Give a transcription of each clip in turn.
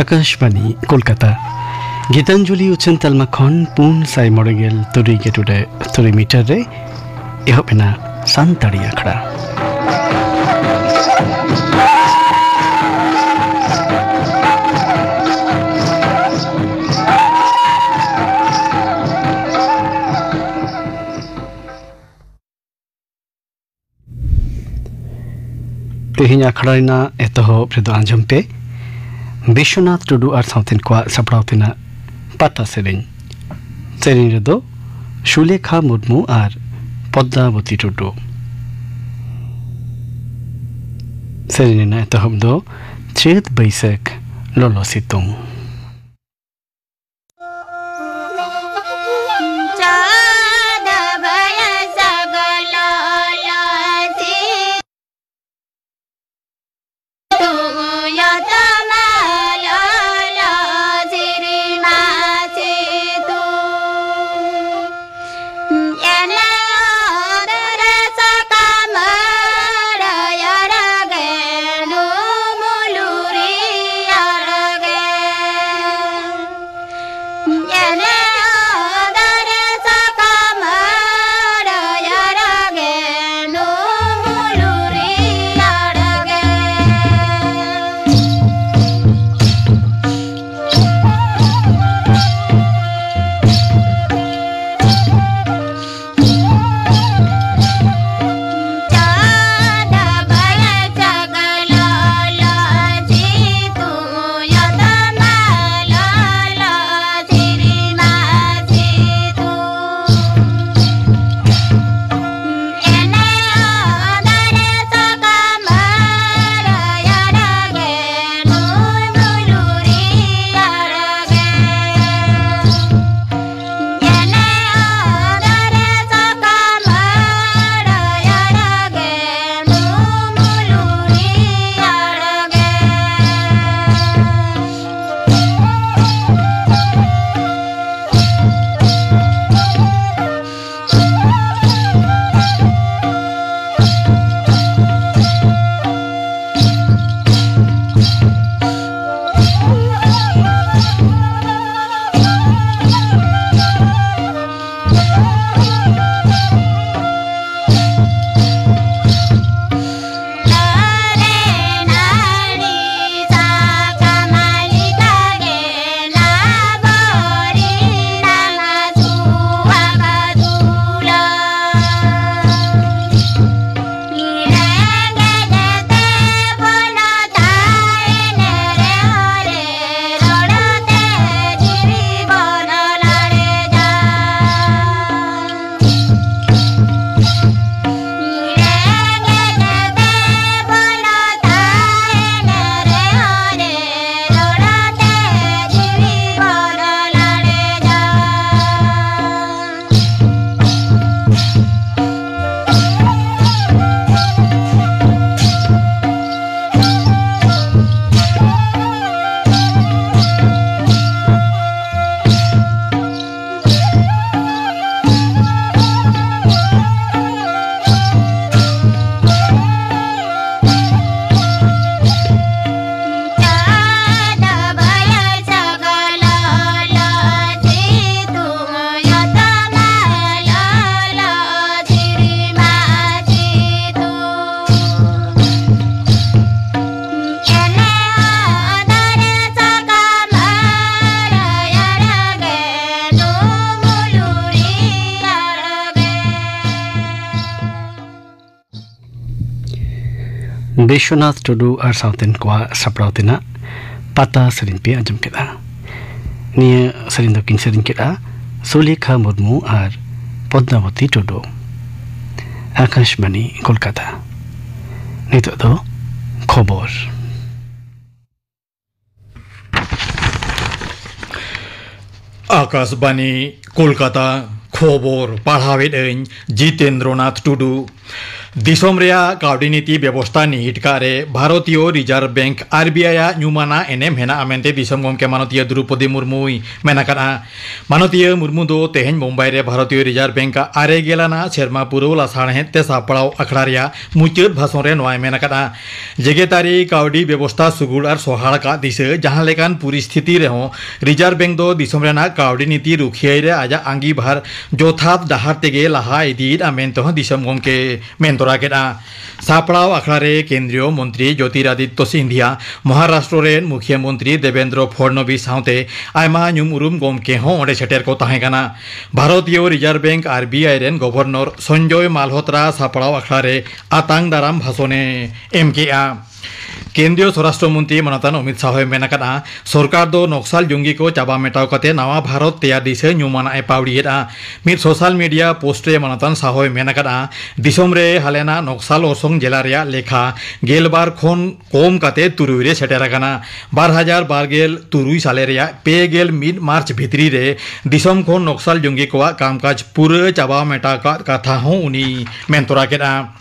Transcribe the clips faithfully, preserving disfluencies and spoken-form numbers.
ᱟᱠᱟᱥᱵᱟᱱᱤ ᱠᱳᱞᱠᱟᱛᱟ᱾ ᱜᱤᱛᱟᱧᱡᱚᱞᱤ ᱩᱪᱷᱟᱹᱱ ᱛᱟᱞᱢᱟ ᱠᱷᱚᱱ ᱯᱩᱱ ᱥᱟᱭ ᱢᱚᱬᱮ ᱜᱮᱞ ᱛᱩᱨᱩᱭ ᱜᱮ ᱴᱩᱰᱟᱹᱜ ᱛᱩᱨᱩᱭ ᱢᱤᱴᱟᱨ ᱨᱮ ᱮᱦᱚᱵ ᱮᱱᱟ ᱥᱟᱱᱛᱟᱲᱤ ᱟᱠᱷᱲᱟ᱾ ᱛᱮᱦᱮᱧ ᱟᱠᱷᱲᱟ ᱨᱮᱱᱟᱜ ᱮᱛᱚᱦᱚᱵ ᱨᱮᱫᱚ ᱟᱸᱡᱚᱢ ᱯᱮ ᱵᱤᱥᱣᱚᱱᱟᱛᱷ ᱴᱩᱰᱩ ᱟᱨ ᱥᱟᱶᱛᱮᱱ ᱠᱚᱣᱟᱜ ᱥᱟᱯᱲᱟᱣ ᱛᱮᱱᱟᱜ ᱯᱟᱛᱟ ᱥᱮᱨᱮᱧ᱾ ᱥᱮᱨᱮᱧ ᱨᱮᱫᱚ ᱥᱩᱞᱮᱠᱷᱟ ᱢᱩᱨᱢᱩ ᱟᱨ ᱯᱚᱫᱽᱫᱟᱵᱚᱛᱤ ᱴᱩᱰᱩ᱾ ᱥᱮᱨᱮᱧ ᱨᱮᱱᱟᱜ ᱮᱛᱚᱦᱚᱵ ᱫᱚ ᱪᱟᱹᱛ ᱵᱟᱹᱭᱥᱟᱹᱠᱷ ᱞᱚᱞᱚ ᱥᱤᱛᱩᱝ᱾ ᱵᱤᱥᱣᱚᱱᱟᱛᱷ ᱴᱩᱰᱩ ᱟᱨ ᱥᱟᱶᱛᱮᱱ ᱠᱚᱣᱟᱜ ᱥᱟᱯᱲᱟᱣ ᱛᱮᱱᱟᱜ ᱯᱟᱛᱟ ᱥᱮᱨᱮᱧ ᱯᱮ ᱟᱸᱡᱚᱢ ᱠᱮᱫᱟ᱾ ᱱᱤᱭᱟᱹ ᱥᱮᱨᱮᱧ ᱫᱚᱠᱤᱱ ᱥᱮᱨᱮᱧ ᱠᱮᱫᱟ ᱥᱩᱞᱮᱠᱷᱟ ᱢᱩᱨᱢᱩ ᱟᱨ ᱯᱚᱫᱢᱟᱵᱚᱛᱤ ᱴᱩᱰᱩ᱾ ᱟᱠᱟᱥᱵᱟᱬᱤ ᱠᱳᱞᱠᱟᱛᱟ᱾ ᱱᱤᱛᱚᱜ ᱫᱚ ᱠᱷᱚᱵᱚᱨ᱾ ᱟᱠᱟᱥᱵᱟᱬᱤ ᱠᱳᱞᱠᱟᱛᱟ, ᱠᱷᱚᱵᱚᱨ ᱯᱟᱲᱦᱟᱣᱮᱫ ᱟᱹᱧ ᱡᱤᱛᱮᱱᱫᱨᱚᱱᱟᱛᱷ ᱴᱩᱰᱩ᱾ ᱫᱤᱥᱚᱢ ᱨᱮᱭᱟᱜ ᱠᱟᱹᱣᱰᱤ ᱱᱤᱛᱤ ᱵᱮᱵᱚᱥᱛᱟ ᱱᱤᱦᱤᱴ ᱠᱟᱜ ᱨᱮ ᱵᱷᱟᱨᱚᱛᱤᱭᱚ reserve bank, R B I ᱟᱜ ᱧᱩᱢᱟᱱᱟᱜ ᱮᱱᱮᱢ ᱦᱮᱱᱟᱜᱼᱟ ᱢᱮᱱᱛᱮ ᱫᱤᱥᱚᱢ ᱜᱚᱢᱠᱮ ᱢᱟᱱᱚᱛᱤᱭᱟᱹ ᱫᱨᱚᱣᱯᱚᱫᱤ ᱢᱩᱨᱢᱩᱭ ᱢᱮᱱ ᱟᱠᱟᱫᱼᱟ᱾ ᱢᱟᱱᱚᱛᱤᱭᱟᱹ ᱢᱩᱨᱢᱩ ᱫᱚ ᱛᱮᱦᱮᱧ ᱢᱩᱢᱵᱟᱭ ᱨᱮ ᱵᱷᱟᱨᱚᱛᱤᱭᱚ ᱨᱤᱡᱟᱨᱵᱷ ᱵᱮᱝᱠ ᱟᱜ ᱟᱨᱮ ᱜᱮᱞ ᱟᱱᱟᱜ ᱥᱮᱨᱢᱟ ᱯᱩᱨᱟᱹᱣ ᱞᱟᱥᱟᱲᱦᱮᱫ ᱛᱮ ᱥᱟᱯᱲᱟᱣ ᱟᱠᱷᱲᱟ ᱨᱮᱭᱟᱜ ᱢᱩᱪᱟᱹᱫ ᱵᱷᱟᱥᱚᱱ ᱨᱮ ᱱᱚᱣᱟᱭ ᱢᱮᱱ ᱟᱠᱟᱫᱼᱟ᱾ ᱡᱮᱜᱮᱛᱟᱹᱨᱤ ᱠᱟᱹᱣᱰᱤ ᱵᱮᱵᱚᱥᱛᱟ ᱥᱩᱜᱩᱲ ᱟᱨ ᱥᱚᱦᱟᱲ ᱠᱟᱜ ᱫᱤᱥᱟᱹ ᱡᱟᱦᱟᱸ ᱞᱮᱠᱟᱱ ᱯᱚᱨᱤᱥᱛᱷᱤᱛᱤ ᱨᱮᱦᱚᱸ ᱨᱤᱡᱟᱨᱵᱷ ᱵᱮᱝᱠ ᱫᱚ ᱫᱤᱥᱚᱢ ᱨᱮᱱᱟᱜ ᱠᱟᱹᱣᱰᱤ ᱱᱤᱛᱤ ᱨᱩᱠᱷᱤᱭᱟᱹᱭ ᱨᱮ ᱟᱡᱟᱜ ᱟᱸᱜᱤᱵᱷᱟᱨ ᱡᱚᱛᱷᱟᱛ ᱰᱟᱦᱟᱨ ᱛᱮᱜᱮ ᱞᱟᱦᱟ ᱤᱫᱤᱭᱮᱫᱼᱟ ᱢᱮᱱᱛᱮ ᱦᱚᱸ ᱫᱤᱥᱚᱢ ᱜᱚᱢᱠᱮ ᱢᱮᱱ ᱛᱚᱨᱟ ᱠᱮᱫᱼᱟ᱾ ᱥᱟᱯᱲᱟᱣ ᱟᱠᱷᱲᱟ ᱨᱮ ᱠᱮᱱᱫᱨᱤᱭᱚ ᱢᱚᱱᱛᱨᱤ ᱡᱳᱛᱤᱨᱟᱫᱤᱛᱭᱚ ᱥᱤᱱᱫᱷᱤᱭᱟ, ᱢᱚᱦᱟᱨᱟᱥᱴᱨᱚ ᱨᱮᱱ ᱢᱩᱠᱷᱤᱭᱟᱹ ᱢᱚᱱᱛᱨᱤ ᱫᱮᱵᱮᱱᱫᱨᱚ ᱯᱷᱚᱰᱱᱚᱵᱤᱥ ᱥᱟᱶᱛᱮ ᱟᱭᱢᱟ ᱧᱩᱢ ᱩᱨᱩᱢ ᱜᱚᱢᱠᱮ ᱦᱚᱸ ᱚᱸᱰᱮ ᱥᱮᱴᱮᱨ ᱠᱚ ᱛᱟᱦᱮᱸ ᱠᱟᱱᱟ᱾ ᱵᱷᱟᱨᱚᱛᱤᱭᱚ reserve bank, R B I ᱨᱮᱱ ᱜᱚᱵᱷᱚᱨᱱᱚᱨ ᱥᱚᱧᱡᱚᱭ ᱢᱟᱞᱦᱳᱛᱨᱟ ᱥᱟᱯᱲᱟᱣ ᱟᱠᱷᱲᱟ ᱨᱮ ᱟᱛᱟᱝ ᱫᱟᱨᱟᱢ ᱵᱷᱟᱥᱚᱱᱮ ᱮᱢ ᱠᱮᱫᱼᱟ᱾ ᱠᱮᱱᱫᱨᱤᱭᱚ ᱥᱚᱨᱟᱥᱴᱨᱚ ᱢᱚᱱᱛᱨᱤ ᱢᱟᱱᱚᱛᱟᱱ ᱚᱢᱤᱛ ᱥᱟᱦᱚᱭ ᱢᱮᱱ ᱟᱠᱟᱫᱼᱟ, ᱥᱚᱨᱠᱟᱨ ᱫᱚ ᱱᱚᱠᱥᱟᱞ ᱡᱚᱝᱜᱤ ᱠᱚ ᱪᱟᱵᱟ ᱢᱮᱴᱟᱣ ᱠᱟᱛᱮ ᱱᱟᱣᱟ ᱵᱷᱟᱨᱚᱛ ᱛᱮᱭᱟᱨ ᱫᱤᱥᱟᱹ ᱧᱩᱢᱟᱱᱟᱜ ᱮ ᱯᱟᱣᱲᱤᱭᱮᱫᱼᱟ᱾ ᱢᱤᱫ ᱥᱳᱥᱟᱞ ᱢᱤᱰᱤᱭᱟ ᱯᱳᱥᱴ ᱨᱮ ᱢᱟᱱᱚᱛᱟᱱ ᱥᱟᱦᱚᱭ ᱢᱮᱱ ᱟᱠᱟᱫᱼᱟ, ᱫᱤᱥᱚᱢ ᱨᱮ ᱦᱟᱞᱮᱱᱟᱜ ᱱᱚᱠᱥᱟᱞ ᱚᱨᱥᱚᱝ ᱡᱮᱞᱟ ᱨᱮᱭᱟᱜ ᱞᱮᱠᱷᱟ ᱜᱮᱞᱵᱟᱨ ᱠᱷᱚᱱ ᱠᱚᱢ ᱠᱟᱛᱮ ᱛᱩᱨᱩᱭ ᱨᱮ ᱥᱮᱴᱮᱨ ᱟᱠᱟᱱᱟ᱾ ᱵᱟᱨ ᱦᱟᱡᱟᱨ ᱵᱟᱨ ᱜᱮᱞ ᱛᱩᱨᱩᱭ ᱥᱟᱞᱮ ᱨᱮᱭᱟᱜ ᱯᱮ ᱜᱮᱞ ᱢᱤᱫ ᱢᱟᱨᱪ ᱵᱷᱤᱛᱨᱤ ᱨᱮ ᱫᱤᱥᱚᱢ ᱠᱷᱚᱱ ᱱᱚᱠᱥᱟᱞ ᱡᱚᱝᱜᱤ ᱠᱚᱣᱟᱜ ᱠᱟᱢᱠᱟᱡᱽ ᱯᱩᱨᱟᱹ ᱪᱟᱵᱟ ᱢᱮᱴᱟᱣ ᱠᱟᱫ ᱠᱟᱛᱷᱟ ᱦᱚᱸ ᱩᱱᱤᱭ ᱢᱮᱱ ᱛᱚᱨᱟ ᱠᱮᱫᱼᱟ᱾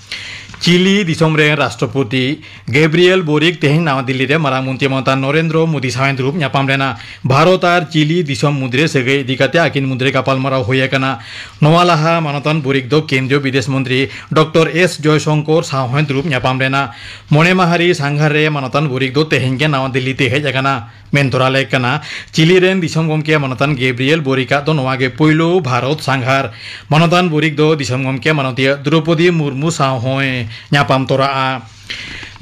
ᱪᱤᱞᱤ ᱫᱤᱥᱚᱢ ᱨᱮᱱ ᱨᱟᱥᱴᱨᱚᱯᱚᱛᱤ ᱜᱮᱵᱨᱤᱭᱮᱞ ᱵᱳᱨᱤᱠ ᱛᱮᱦᱮᱧ ᱱᱟᱣᱟ ᱫᱤᱞᱞᱤ ᱨᱮ ᱢᱟᱨᱟᱝ ᱢᱚᱱᱛᱨᱤ ᱢᱟᱱᱚᱛᱟᱱ ᱱᱚᱨᱮᱱᱫᱨᱚ ᱢᱳᱫᱤ ᱥᱟᱶ ᱮ ᱫᱩᱲᱩᱵ ᱧᱟᱯᱟᱢ ᱞᱮᱱᱟ᱾ ᱵᱷᱟᱨᱚᱛ ᱟᱨ ᱪᱤᱞᱤ ᱫᱤᱥᱚᱢ ᱢᱩᱫᱽᱨᱮ ᱥᱟᱹᱜᱟᱹᱭ ᱤᱫᱤ ᱠᱟᱛᱮ ᱟᱹᱠᱤᱱ ᱢᱩᱫᱽᱨᱮ ᱜᱟᱯᱟᱞᱢᱟᱨᱟᱣ ᱦᱩᱭ ᱟᱠᱟᱱᱟ᱾ ᱱᱚᱣᱟ ᱞᱟᱦᱟ ᱢᱟᱱᱚᱛᱟᱱ ᱵᱳᱨᱤᱠ ᱫᱚ ᱠᱮᱱᱫᱨᱤᱭᱚ ᱵᱤᱫᱮᱥ ᱢᱚᱱᱛᱨᱤ ᱰᱚᱠᱴᱚᱨ ᱮᱥ ᱡᱚᱭᱥᱚᱝᱠᱚᱨ ᱥᱟᱶ ᱦᱚᱸᱭ ᱫᱩᱲᱩᱵ ᱧᱟᱯᱟᱢ ᱞᱮᱱᱟ᱾ ᱢᱚᱬᱮ ᱢᱟᱦᱟ ᱨᱤ ᱥᱟᱸᱜᱷᱟᱨ ᱨᱮ ᱢᱟᱱᱚᱛᱟᱱ ᱵᱳᱨᱤᱠ ᱫᱚ ᱛᱮᱦᱮᱧ ᱜᱮ ᱱᱟᱣᱟ ᱫᱤᱞᱞᱤ ᱛᱮ ᱦᱮᱡ ᱟᱠᱟᱱᱟ᱾ ᱢᱮᱱ ᱛᱚᱨᱟ ᱞᱮᱠ ᱠᱟᱱᱟ, ᱪᱤᱞᱤ ᱨᱮᱱ ᱫᱤᱥᱚᱢ ᱜᱚᱢᱠᱮ ᱢᱟᱱᱚᱛᱟᱱ ᱜᱮᱵᱨᱤᱭᱮᱞ ᱵᱳᱨᱤᱠᱟᱜ ᱫᱚ ᱱᱚᱣᱟ ᱜᱮ ᱯᱳᱭᱞᱳ ᱵᱷᱟᱨᱚᱛ ᱥᱟᱸᱜᱷᱟᱨ᱾ ᱢᱟᱱᱚᱛᱟᱱ ᱵᱳᱨᱤᱠ ᱫᱚ ᱫᱤᱥᱚᱢ ᱜᱚᱢᱠᱮ ᱢᱟᱱᱚᱛᱤᱭᱟᱹ ᱫᱨᱚᱣᱯᱚᱫᱤ ᱢᱩᱨᱢᱩ ᱥᱟᱶ ᱦᱚᱸᱭ ᱧᱟᱯᱟᱢ ᱛᱚᱨᱟᱜᱼᱟ᱾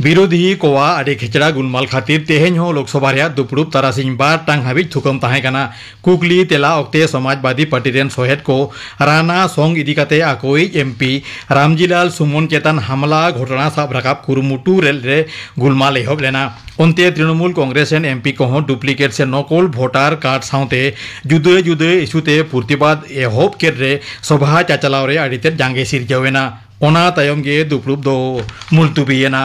ᱵᱤᱨᱳᱫᱷᱤ ᱠᱚᱣᱟᱜ ᱟᱹᱰᱤ ᱠᱷᱮᱪᱲᱟ ᱜᱩᱞᱢᱟᱞ ᱠᱷᱟᱹᱛᱤᱨ ᱛᱮᱦᱮᱧ ᱦᱚᱸ ᱞᱳᱠᱥᱚᱵᱷᱟ ᱨᱮᱭᱟᱜ ᱫᱩᱯᱲᱩᱵ ᱛᱟᱨᱟᱥᱤᱧ ᱵᱟᱨ ᱴᱟᱲᱟᱝ ᱦᱟᱹᱵᱤᱡ ᱛᱷᱩᱠᱟᱹᱢ ᱛᱟᱦᱮᱸ ᱠᱟᱱᱟ᱾ ᱠᱩᱠᱞᱤ ᱛᱮᱞᱟ ᱚᱠᱛᱮ ᱥᱚᱢᱟᱡᱽᱵᱟᱫᱤ ᱯᱟᱨᱴᱤ ᱨᱮᱱ ᱥᱚᱦᱮᱫ ᱠᱚ ᱨᱟᱱᱟ ᱥᱚᱝ ᱤᱫᱤ ᱠᱟᱛᱮ ᱟᱠᱚᱭᱤᱡ ᱮᱢᱯᱤ ᱨᱟᱢᱡᱤᱞᱟᱞ ᱥᱩᱢᱚᱱ ᱪᱮᱛᱟᱱ ᱦᱟᱢᱞᱟ ᱜᱷᱚᱴᱚᱱᱟ ᱥᱟᱵ ᱨᱟᱠᱟᱵ ᱠᱩᱨᱩᱢᱩᱴᱩ ᱨᱮ ᱨᱮ ᱜᱩᱞᱢᱟᱞ ᱮᱦᱚᱵ ᱞᱮᱱᱟ᱾ ᱚᱱᱛᱮ ᱛᱨᱤᱱᱚᱢᱩᱞ ᱠᱚᱝᱜᱨᱮᱥ ᱨᱮᱱ ᱮᱢᱯᱤ ᱠᱚᱦᱚᱸ ᱰᱩᱯᱞᱤᱠᱮᱴ ᱥᱮ ᱱᱚᱠᱚᱞ ᱵᱷᱳᱴᱟᱨ ᱠᱟᱨᱰ ᱥᱟᱶᱛᱮ ᱡᱩᱫᱟᱹ ᱡᱩᱫᱟᱹ ᱤᱥᱩ ᱛᱮ ᱯᱨᱚᱛᱤᱵᱟᱫ ᱮᱦᱚᱵ ᱠᱮᱫ ᱨᱮ ᱥᱚᱵᱷᱟ ᱪᱟᱪᱟᱞᱟᱣ ᱨᱮ ᱟᱹᱰᱤ ᱛᱮᱫ ᱡᱟᱸᱜᱮ ᱥᱤᱨᱡᱟᱹᱣ ᱮᱱᱟ᱾ ᱚᱱᱟ ᱛᱟᱭᱚᱢ ᱜᱮ ᱫᱩᱯᱲᱩᱵ ᱫᱚ ᱢᱩᱞᱛᱩᱵᱤ ᱮᱱᱟ᱾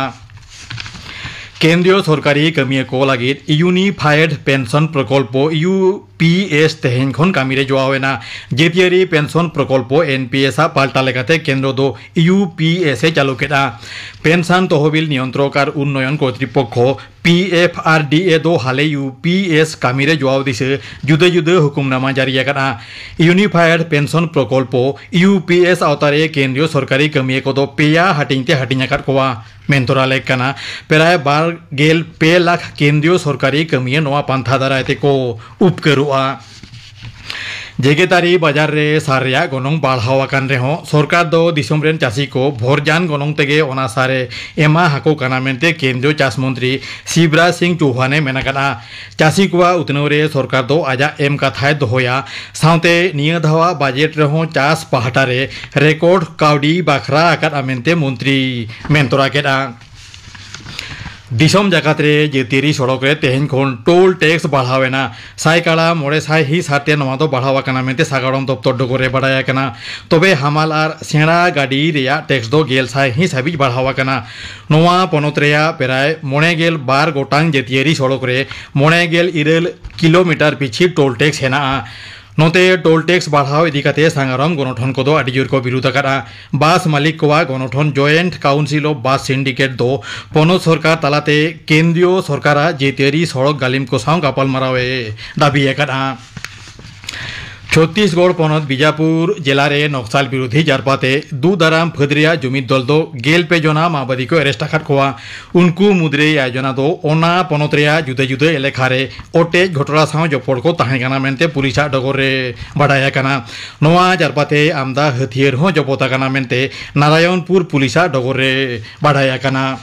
ᱠᱮᱱᱫᱨᱤᱭᱚ ᱥᱚᱨᱠᱟᱨᱤ ᱠᱟᱹᱢᱤᱭᱟᱹ ᱠᱚ ᱞᱟᱹᱜᱤᱫ ᱤᱭᱩᱱᱤᱯᱷᱟᱭᱮᱰ ᱯᱮᱱᱥᱚᱱ ᱯᱨᱚᱠᱚᱞᱯᱚ, ᱤᱭᱩ ᱯᱤ ᱮᱥ, ᱛᱮᱦᱮᱧ ᱠᱷᱚᱱ ᱠᱟᱹᱢᱤ ᱨᱮ ᱡᱚᱣᱟᱣ ᱮᱱᱟ᱾ ᱡᱟᱹᱛᱤᱭᱟᱹᱨᱤ ᱯᱮᱱᱥᱚᱱ ᱯᱨᱚᱠᱚᱞᱯᱚ, ᱮᱱ ᱯᱤ ᱮᱥ, ᱟᱜ ᱯᱟᱞᱴᱟ ᱞᱮᱠᱟᱛᱮ ᱠᱮᱱᱫᱨᱚ ᱫᱚ ᱤᱭᱩ ᱯᱤ ᱮᱥ ᱮ ᱪᱟᱹᱞᱩ ᱠᱮᱫᱼᱟ᱾ ᱯᱮᱱᱥᱚᱱ ᱛᱚᱦᱚᱵᱤᱞ ᱱᱤᱭᱚᱱᱛᱨᱚᱠ ᱟᱨ ᱩᱱᱱᱚᱭᱚᱱ ᱠᱚᱨᱛᱨᱤᱯᱚᱠᱠᱷᱚ, ᱯᱤ ᱮᱯᱷ ᱟᱨ ᱰᱤ ᱮ, ᱫᱚ ᱦᱟᱞᱮ ᱤᱭᱩ ᱯᱤ ᱮᱥ ᱠᱟᱹᱢᱤ ᱨᱮ ᱡᱚᱣᱟᱣ ᱫᱤᱥᱟᱹ ᱡᱩᱫᱟᱹ ᱡᱩᱫᱟᱹ ᱦᱩᱠᱩᱢᱱᱟᱢᱟ ᱡᱟᱹᱨᱤ ᱟᱠᱟᱫᱼᱟ᱾ ᱤᱭᱩᱱᱤᱯᱷᱟᱭᱮᱰ ᱯᱮᱱᱥᱚᱱ ᱯᱨᱚᱠᱚᱞᱯᱚ, ᱤᱭᱩ ᱯᱤ ᱮᱥ, ᱟᱣᱛᱟ ᱨᱮ ᱠᱮᱱᱫᱨᱤᱭᱚ ᱥᱚᱨᱠᱟᱨᱤ ᱠᱟᱹᱢᱤᱭᱟᱹ ᱠᱚᱫᱚ ᱯᱮᱭᱟ ᱦᱟᱹᱴᱤᱧ ᱛᱮ ᱦᱟᱹᱴᱤᱧ ᱟᱠᱟᱫ ᱠᱚᱣᱟ᱾ ᱢᱮᱱᱛᱚᱨᱟ ᱞᱮᱠ ᱠᱟᱱᱟ᱾ ᱯᱨᱟᱭ ᱵᱟᱨ ᱜᱮᱞ ᱯᱮ ᱞᱟᱠᱷ ᱠᱮᱱᱫᱨᱤᱭᱚ ᱥᱚᱨᱠᱟᱨᱤ ᱠᱟᱹᱢᱤᱭᱟᱹ ᱱᱚᱣᱟ ᱯᱟᱱᱛᱷᱟ ᱫᱟᱨᱟᱭ ᱛᱮᱠᱚ ᱩᱯᱠᱟᱹᱨᱚᱜᱼᱟ᱾ ᱡᱮᱜᱮᱛᱟᱹᱨᱤ ᱵᱟᱡᱟᱨ ᱨᱮ ᱥᱟᱨ ᱨᱮᱭᱟᱜ ᱜᱚᱱᱚᱝ ᱵᱟᱲᱦᱟᱣ ᱟᱠᱟᱱ ᱨᱮᱦᱚᱸ, ᱥᱚᱨᱠᱟᱨ ᱫᱚ ᱫᱤᱥᱚᱢ ᱨᱮᱱ ᱪᱟᱹᱥᱤ ᱠᱚ ᱵᱷᱚᱨᱡᱟᱱ ᱜᱚᱱᱚᱝ ᱛᱮᱜᱮ ᱚᱱᱟ ᱥᱟᱨ ᱮ ᱮᱢᱟ ᱟᱠᱚ ᱠᱟᱱᱟ ᱢᱮᱱᱛᱮ ᱠᱮᱱᱫᱨᱤᱭᱚ ᱪᱟᱥ ᱢᱚᱱᱛᱨᱤ ᱥᱤᱵᱨᱟᱡᱽ ᱥᱤᱝ ᱪᱳᱣᱦᱟᱱ ᱮ ᱢᱮᱱ ᱟᱠᱟᱫᱼᱟ᱾ ᱪᱟᱹᱥᱤ ᱠᱚᱣᱟᱜ ᱩᱛᱱᱟᱹᱣ ᱨᱮ ᱥᱚᱨᱠᱟᱨ ᱫᱚ ᱟᱡᱟᱜ ᱮᱢ ᱠᱟᱛᱷᱟᱭ ᱫᱚᱦᱚᱭᱟ᱾ ᱥᱟᱶᱛᱮ ᱱᱤᱭᱟᱹ ᱫᱷᱟᱣᱟᱜ ᱵᱟᱡᱮᱴ ᱨᱮᱦᱚᱸ ᱪᱟᱥ ᱯᱟᱦᱴᱟ ᱨᱮ ᱨᱮᱠᱚᱨᱰ ᱠᱟᱹᱣᱰᱤ ᱵᱟᱠᱷᱨᱟ ᱟᱠᱟᱫᱼᱟ ᱢᱮᱱᱛᱮ ᱢᱚᱱᱛᱨᱤ ᱢᱮᱱᱛᱚᱨᱟ ᱠᱮᱫᱼᱟ᱾ ᱫᱤᱥᱚᱢ ᱡᱟᱠᱟᱛ ᱨᱮ ᱡᱟᱹᱛᱤᱭᱟᱹᱨᱤ ᱥᱚᱲᱚᱠ ᱨᱮ ᱛᱮᱦᱮᱧ ᱠᱷᱚᱱ ᱴᱳᱞ ᱴᱮᱠᱥ ᱵᱟᱲᱦᱟᱣ ᱮᱱᱟ᱾ ᱥᱟᱭᱠᱟᱲᱟ ᱢᱚᱬᱮ ᱥᱟᱭ ᱦᱤᱸᱥ ᱦᱟᱨ ᱛᱮ ᱱᱚᱣᱟ ᱫᱚ ᱵᱟᱲᱦᱟᱣ ᱟᱠᱟᱱᱟ ᱢᱮᱱᱛᱮ ᱥᱟᱜᱟᱲᱚᱢ ᱫᱚᱯᱛᱚᱨ ᱰᱚᱜᱚᱨ ᱨᱮ ᱵᱟᱰᱟᱭ ᱟᱠᱟᱱᱟ᱾ ᱛᱚᱵᱮ ᱦᱟᱢᱟᱞ ᱟᱨ ᱥᱮᱬᱟ ᱜᱟᱹᱰᱤ ᱨᱮᱭᱟᱜ ᱴᱮᱠᱥ ᱫᱚ ᱜᱮᱞ ᱥᱟᱭ ᱦᱤᱸᱥ ᱦᱟᱹᱵᱤᱡ ᱵᱟᱲᱦᱟᱣ ᱟᱠᱟᱱᱟ᱾ ᱱᱚᱣᱟ ᱯᱚᱱᱚᱛ ᱨᱮᱭᱟᱜ ᱯᱨᱟᱭ ᱢᱚᱬᱮ ᱜᱮᱞ ᱵᱟᱨ ᱜᱚᱴᱟᱝ ᱡᱟᱹᱛᱤᱭᱟᱹᱨᱤ ᱥᱚᱲᱚᱠ ᱨᱮ ᱢᱚᱬᱮ ᱜᱮᱞ ᱤᱨᱟᱹᱞ ᱠᱤᱞᱳᱢᱤᱴᱟᱨ ᱯᱤᱪᱷᱤ ᱴᱳᱞ ᱴᱮᱠᱥ ᱦᱮᱱᱟᱜᱼᱟ᱾ ᱱᱚᱛᱮ ᱴᱳᱞ ᱴᱮᱠᱥ ᱵᱟᱲᱦᱟᱣ ᱤᱫᱤ ᱠᱟᱛᱮ ᱥᱟᱸᱜᱟᱲᱚᱢ ᱜᱚᱱᱚᱴᱷᱚᱱ ᱠᱚᱫᱚ ᱟᱹᱰᱤ ᱡᱳᱨ ᱠᱚ ᱵᱤᱨᱩᱫᱷ ᱟᱠᱟᱫᱼᱟ᱾ ᱵᱟᱥ ᱢᱟᱹᱞᱤᱠ ᱠᱚᱣᱟᱜ ᱜᱚᱱᱚᱴᱷᱚᱱ joint council of bus syndicate ᱫᱚ ᱯᱚᱱᱚᱛ ᱥᱚᱨᱠᱟᱨ ᱛᱟᱞᱟᱛᱮ ᱠᱮᱱᱫᱨᱤᱭᱚ ᱥᱚᱨᱠᱟᱨᱟᱜ ᱡᱟᱹᱛᱤᱭᱟᱹᱨᱤ ᱥᱚᱲᱚᱠ ᱜᱟᱹᱞᱤᱢ ᱠᱚ ᱥᱟᱶ ᱜᱟᱯᱟᱞᱢᱟᱨᱟᱣ ᱮ ᱫᱟᱹᱵᱤ ᱟᱠᱟᱫᱼᱟ᱾ ᱪᱷᱚᱛᱛᱤᱥᱜᱚᱲ ᱯᱚᱱᱚᱛ ᱵᱤᱡᱟᱯᱩᱨ ᱡᱮᱞᱟ ᱨᱮ ᱱᱚᱠᱥᱟᱞ ᱵᱤᱨᱳᱫᱷᱤ ᱡᱟᱨᱯᱟ ᱛᱮ ᱫᱩ ᱫᱟᱨᱟᱢ ᱯᱷᱟᱹᱫ ᱨᱮᱭᱟᱜ ᱡᱩᱢᱤᱫ ᱫᱚᱞ ᱫᱚ ᱜᱮᱞ ᱯᱮ ᱡᱚᱱᱟ ᱢᱟᱣᱵᱟᱫᱤ ᱠᱚ ᱮᱨᱮᱥᱴ ᱟᱠᱟᱫ ᱠᱚᱣᱟ᱾ ᱩᱱᱠᱩ ᱢᱩᱫᱽᱨᱮ ᱮᱭᱟᱭ ᱡᱚᱱᱟ ᱫᱚ ᱚᱱᱟ ᱯᱚᱱᱚᱛ ᱨᱮᱭᱟᱜ ᱡᱩᱫᱟᱹ ᱡᱩᱫᱟᱹ ᱮᱞᱟᱠᱟ ᱨᱮ ᱚᱴᱮᱡ ᱜᱷᱚᱴᱚᱱᱟ ᱥᱟᱶ ᱡᱚᱯᱚᱲ ᱠᱚ ᱛᱟᱦᱮᱸ ᱠᱟᱱᱟ ᱢᱮᱱᱛᱮ ᱯᱩᱞᱤᱥᱟᱜ ᱰᱚᱜᱚᱨ ᱨᱮ ᱵᱟᱰᱟᱭ ᱟᱠᱟᱱᱟ᱾ ᱱᱚᱣᱟ ᱡᱟᱨᱯᱟᱛᱮ ᱟᱢᱫᱟ ᱦᱟᱹᱛᱭᱟᱹᱨ ᱦᱚᱸ ᱡᱚᱵᱚᱛ ᱟᱠᱟᱱᱟ ᱢᱮᱱᱛᱮ ᱱᱟᱨᱟᱭᱚᱱᱯᱩᱨ ᱯᱩᱞᱤᱥᱟᱜ ᱰᱚᱜᱚᱨ ᱨᱮ ᱵᱟᱰᱟᱭ ᱟᱠᱟᱱᱟ᱾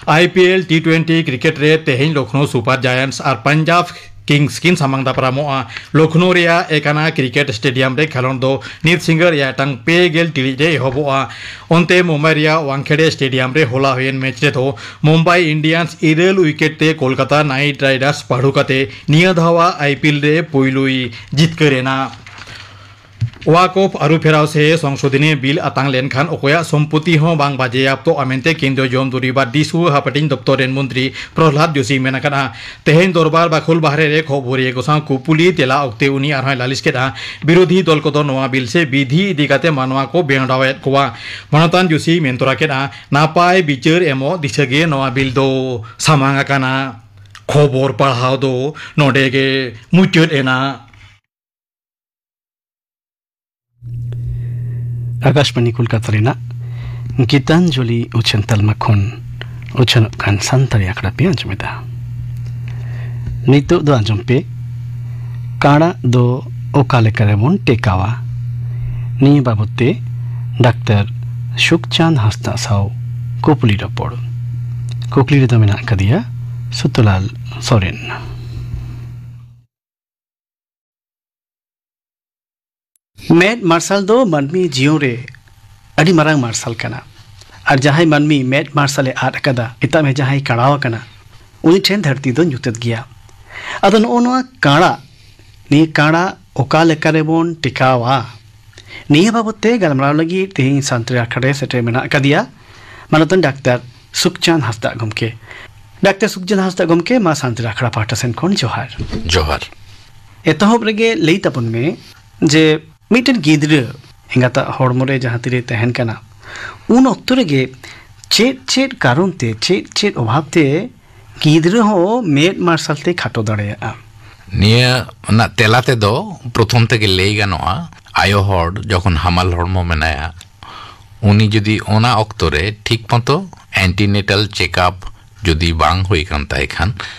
I P L T twenty cricket ᱨᱮ ᱛᱮᱦᱮᱧ ᱞᱚᱠᱷᱱᱚᱣ ᱥᱩᱯᱟᱨ ᱡᱟᱭᱮᱱᱴᱥ ᱟᱨ ᱯᱟᱧᱡᱟᱵᱽ ᱠᱤᱝᱥ ᱠᱤᱱ ᱥᱟᱢᱟᱝ ᱫᱟᱯᱨᱟᱢᱚᱜᱼᱟ᱾ ᱞᱚᱠᱷᱱᱚᱣ ᱨᱮᱭᱟᱜ ᱮᱠᱟᱱᱟ ᱠᱨᱤᱠᱮᱴ ᱥᱴᱮᱰᱤᱭᱟᱢ ᱨᱮ ᱠᱷᱮᱞᱚᱸᱰ ᱫᱚ ᱱᱤᱛ ᱥᱤᱸᱜᱟᱹᱲ ᱮᱭᱟᱭ ᱴᱟᱲᱟᱝ ᱯᱮ ᱜᱮᱞ ᱴᱤᱲᱤᱡ ᱨᱮ ᱮᱦᱚᱵᱚᱜᱼᱟ᱾ ᱚᱱᱛᱮ ᱢᱩᱢᱵᱟᱭ ᱨᱮᱭᱟᱜ ᱣᱟᱝᱠᱷᱮᱲᱮ ᱥᱴᱮᱰᱤᱭᱟᱢ ᱨᱮ ᱦᱚᱞᱟ ᱦᱩᱭᱮᱱ ᱢᱮᱪ ᱨᱮᱫᱚ ᱢᱩᱢᱵᱟᱭ ᱤᱱᱰᱤᱭᱟᱱᱥ ᱤᱨᱟᱹᱞ ᱩᱭᱠᱮᱴ ᱛᱮ ᱠᱳᱞᱠᱟᱛᱟ ᱱᱟᱭᱤᱴ ᱨᱟᱭᱰᱟᱨᱥ ᱯᱟᱹᱰᱩ ᱠᱟᱛᱮ ᱱᱤᱭᱟᱹ ᱫᱷᱟᱣᱟᱜ ᱟᱭ ᱯᱤ ᱮᱞ ᱨᱮ ᱯᱩᱭᱞᱩᱭ ᱡᱤᱛᱠᱟᱹᱨ ᱮᱱᱟ᱾ ᱣᱟᱠᱚᱯ ᱟᱹᱨᱩᱯᱷᱮᱨᱟᱣ ᱥᱮ ᱥᱚᱝᱥᱳᱫᱷᱤᱱᱤ ᱵᱤᱞ ᱟᱛᱟᱝ ᱞᱮᱱᱠᱷᱟᱱ ᱚᱠᱚᱭᱟᱜ ᱥᱚᱢᱯᱚᱛᱤ ᱦᱚᱸ ᱵᱟᱝ ᱵᱟᱡᱮᱭᱟᱯᱛᱚᱜᱼᱟ ᱢᱮᱱᱛᱮ ᱠᱮᱱᱫᱨᱤᱭᱚ ᱡᱚᱢ ᱫᱩᱨᱤᱵ ᱟᱨ ᱫᱤᱥᱦᱩ ᱦᱟᱯᱟᱴᱤᱧ ᱫᱚᱯᱛᱚᱨ ᱨᱮᱱ ᱢᱚᱱᱛᱨᱤ ᱯᱨᱚᱦᱞᱟᱫ ᱡᱳᱥᱤᱭ ᱢᱮᱱ ᱟᱠᱟᱫᱼᱟ᱾ ᱛᱮᱦᱮᱧ ᱫᱚᱨᱵᱟᱨ ᱵᱟᱠᱷᱳᱞ ᱵᱟᱦᱨᱮ ᱨᱮ ᱠᱷᱚᱵᱚᱨᱤᱭᱟᱹ ᱠᱚ ᱥᱟᱶ ᱠᱩᱯᱩᱞᱤ ᱛᱮᱞᱟ ᱚᱠᱛᱮ ᱩᱱᱤ ᱟᱨᱦᱚᱸᱭ ᱞᱟᱹᱞᱤᱥ ᱠᱮᱫᱼᱟ, ᱵᱤᱨᱳᱫᱷᱤ ᱫᱚᱞ ᱠᱚᱫᱚ ᱱᱚᱣᱟ ᱵᱤᱞ ᱥᱮ ᱵᱤᱫᱷᱤ ᱤᱫᱤ ᱠᱟᱛᱮ ᱢᱟᱱᱣᱟ ᱠᱚ ᱵᱮᱣᱰᱟᱣᱮᱫ ᱠᱚᱣᱟ᱾ ᱢᱟᱱᱚᱛᱟᱱ ᱡᱳᱥᱤᱭ ᱢᱮᱱ ᱛᱚᱨᱟ ᱠᱮᱫᱼᱟ, ᱱᱟᱯᱟᱭ ᱵᱤᱪᱟᱹᱨ ᱮᱢᱚᱜ ᱫᱤᱥᱟᱹ ᱜᱮ ᱱᱚᱣᱟ ᱵᱤᱞ ᱫᱚ ᱥᱟᱢᱟᱝ ᱟᱠᱟᱱᱟ᱾ ᱠᱷᱚᱵᱚᱨ ᱯᱟᱲᱦᱟᱣ ᱫᱚ ᱱᱚᱰᱮ ᱜᱮ ᱢᱩᱪᱟᱹᱫ ᱮᱱᱟ᱾ ᱟᱠᱟᱥᱵᱟᱬᱤ ᱠᱳᱞᱠᱟᱛᱟ ᱨᱮᱱᱟᱜ ᱜᱤᱛᱟᱧᱡᱚᱞᱤ ᱩᱪᱷᱟᱹᱱ ᱛᱟᱞᱢᱟ ᱠᱷᱚᱱ ᱩᱪᱷᱟᱹᱱᱚᱜ ᱠᱟᱱ ᱥᱟᱱᱛᱟᱲᱤ ᱟᱠᱷᱲᱟ ᱯᱮ ᱟᱸᱡᱚᱢᱮᱫᱟ᱾ ᱱᱤᱛᱚᱜ ᱫᱚ ᱟᱸᱡᱚᱢ ᱯᱮ, ᱠᱟᱬᱟᱜ ᱫᱚ ᱚᱠᱟ ᱞᱮᱠᱟ ᱨᱮᱵᱚᱱ ᱴᱮᱠᱟᱣᱟ? ᱱᱤᱭᱟᱹ ᱵᱟᱵᱚᱛ ᱛᱮ ᱰᱟᱠᱛᱟᱨ ᱥᱩᱠᱪᱟᱸᱫᱽ ᱦᱟᱸᱥᱫᱟ ᱥᱟᱶ ᱠᱩᱯᱞᱤ ᱨᱚᱯᱚᱲ᱾ ᱠᱩᱠᱞᱤ ᱨᱮᱫᱚ ᱢᱮᱱᱟᱜ ᱟᱠᱟᱫᱮᱭᱟ ᱥᱩᱛᱚᱞᱟᱞ ᱥᱚᱨᱮᱱ᱾ ᱢᱮᱫ ᱢᱟᱨᱥᱟᱞ ᱫᱚ ᱢᱟᱹᱱᱢᱤ ᱡᱤᱭᱚᱱ ᱨᱮ ᱟᱹᱰᱤ ᱢᱟᱨᱟᱝ ᱢᱟᱨᱥᱟᱞ ᱠᱟᱱᱟ᱾ ᱟᱨ ᱡᱟᱦᱟᱸᱭ ᱢᱟᱹᱱᱢᱤ ᱢᱮᱫ ᱢᱟᱨᱥᱟᱞᱮ ᱟᱫ ᱟᱠᱟᱫᱟ, ᱢᱮᱛᱟᱜ ᱢᱮ ᱡᱟᱦᱟᱸᱭ ᱠᱟᱬᱟᱣ ᱟᱠᱟᱱᱟ, ᱩᱱᱤ ᱴᱷᱮᱱ ᱫᱷᱟᱹᱨᱛᱤ ᱫᱚ ᱧᱩᱛᱟᱹᱛ ᱜᱮᱭᱟ᱾ ᱟᱫᱚ ᱱᱚᱜᱼᱚ ᱱᱚᱣᱟ ᱠᱟᱬᱟ, ᱱᱤᱭᱟᱹ ᱠᱟᱬᱟ ᱚᱠᱟ ᱞᱮᱠᱟ ᱨᱮᱵᱚᱱ ᱴᱮᱠᱟᱣᱟ? ᱱᱤᱭᱟᱹ ᱵᱟᱵᱚᱛ ᱛᱮ ᱜᱟᱞᱢᱟᱨᱟᱣ ᱞᱟᱹᱜᱤᱫ ᱛᱮᱦᱮᱧ ᱥᱟᱱᱛᱟᱲᱤ ᱟᱠᱷᱲᱟ ᱨᱮ ᱥᱮᱴᱮᱨ ᱢᱮᱱᱟᱜ ᱟᱠᱟᱫᱮᱭᱟ ᱢᱟᱱᱚᱛᱟᱱ ᱰᱟᱠᱛᱟᱨ ᱥᱩᱠᱪᱟᱸᱫᱽ ᱦᱟᱸᱥᱫᱟᱜ ᱜᱚᱢᱠᱮ᱾ ᱰᱟᱠᱛᱟᱨ ᱥᱩᱠᱪᱟᱸᱫᱽ ᱦᱟᱸᱥᱫᱟᱜ ᱜᱚᱢᱠᱮ, ᱢᱟ ᱥᱟᱱᱛᱟᱲᱤ ᱟᱠᱷᱲᱟ ᱯᱟᱦᱴᱟ ᱥᱮᱱ ᱠᱷᱚᱱ ᱡᱚᱦᱟᱨ᱾ ᱡᱚᱦᱟᱨ᱾ ᱮᱛᱚᱦᱚᱵ ᱨᱮᱜᱮ ᱞᱟᱹᱭ ᱛᱟᱵᱚᱱ ᱢᱮ ᱡᱮ ᱢᱤᱫᱴᱮᱱ ᱜᱤᱫᱽᱨᱟᱹ ᱮᱸᱜᱟᱛᱟᱜ ᱦᱚᱲᱢᱚ ᱨᱮ ᱡᱟᱦᱟᱸ ᱛᱤᱨᱮ ᱛᱟᱦᱮᱱ ᱠᱟᱱᱟ, ᱩᱱ ᱚᱠᱛᱚ ᱨᱮᱜᱮ ᱪᱮᱫ ᱪᱮᱫ ᱠᱟᱨᱚᱱ ᱛᱮ, ᱪᱮᱫ ᱪᱮᱫ ᱚᱵᱷᱟᱵ ᱛᱮ ᱜᱤᱫᱽᱨᱟᱹ ᱦᱚᱸ ᱢᱮᱫ ᱢᱟᱨᱥᱟᱞ ᱛᱮ ᱠᱷᱟᱴᱚ ᱫᱟᱲᱮᱭᱟᱜᱼᱟ? ᱱᱤᱭᱟᱹ ᱨᱮᱱᱟᱜ ᱛᱮᱞᱟ ᱛᱮᱫᱚ ᱯᱨᱚᱛᱷᱚᱢ ᱛᱮᱜᱮ ᱞᱟᱹᱭ ᱜᱟᱱᱚᱜᱼᱟ, ᱟᱭᱳ ᱦᱚᱲ ᱡᱚᱠᱷᱚᱱ ᱦᱟᱢᱟᱞ ᱦᱚᱲᱢᱚ ᱢᱮᱱᱟᱭᱟ, ᱩᱱᱤ ᱡᱩᱫᱤ ᱚᱱᱟ ᱚᱠᱛᱚ ᱨᱮ ᱴᱷᱤᱠ ᱢᱚᱛᱚ antenatal checkup ᱡᱩᱫᱤ ᱵᱟᱝ ᱦᱩᱭ ᱠᱟᱱ ᱛᱟᱭ ᱠᱷᱟᱱ,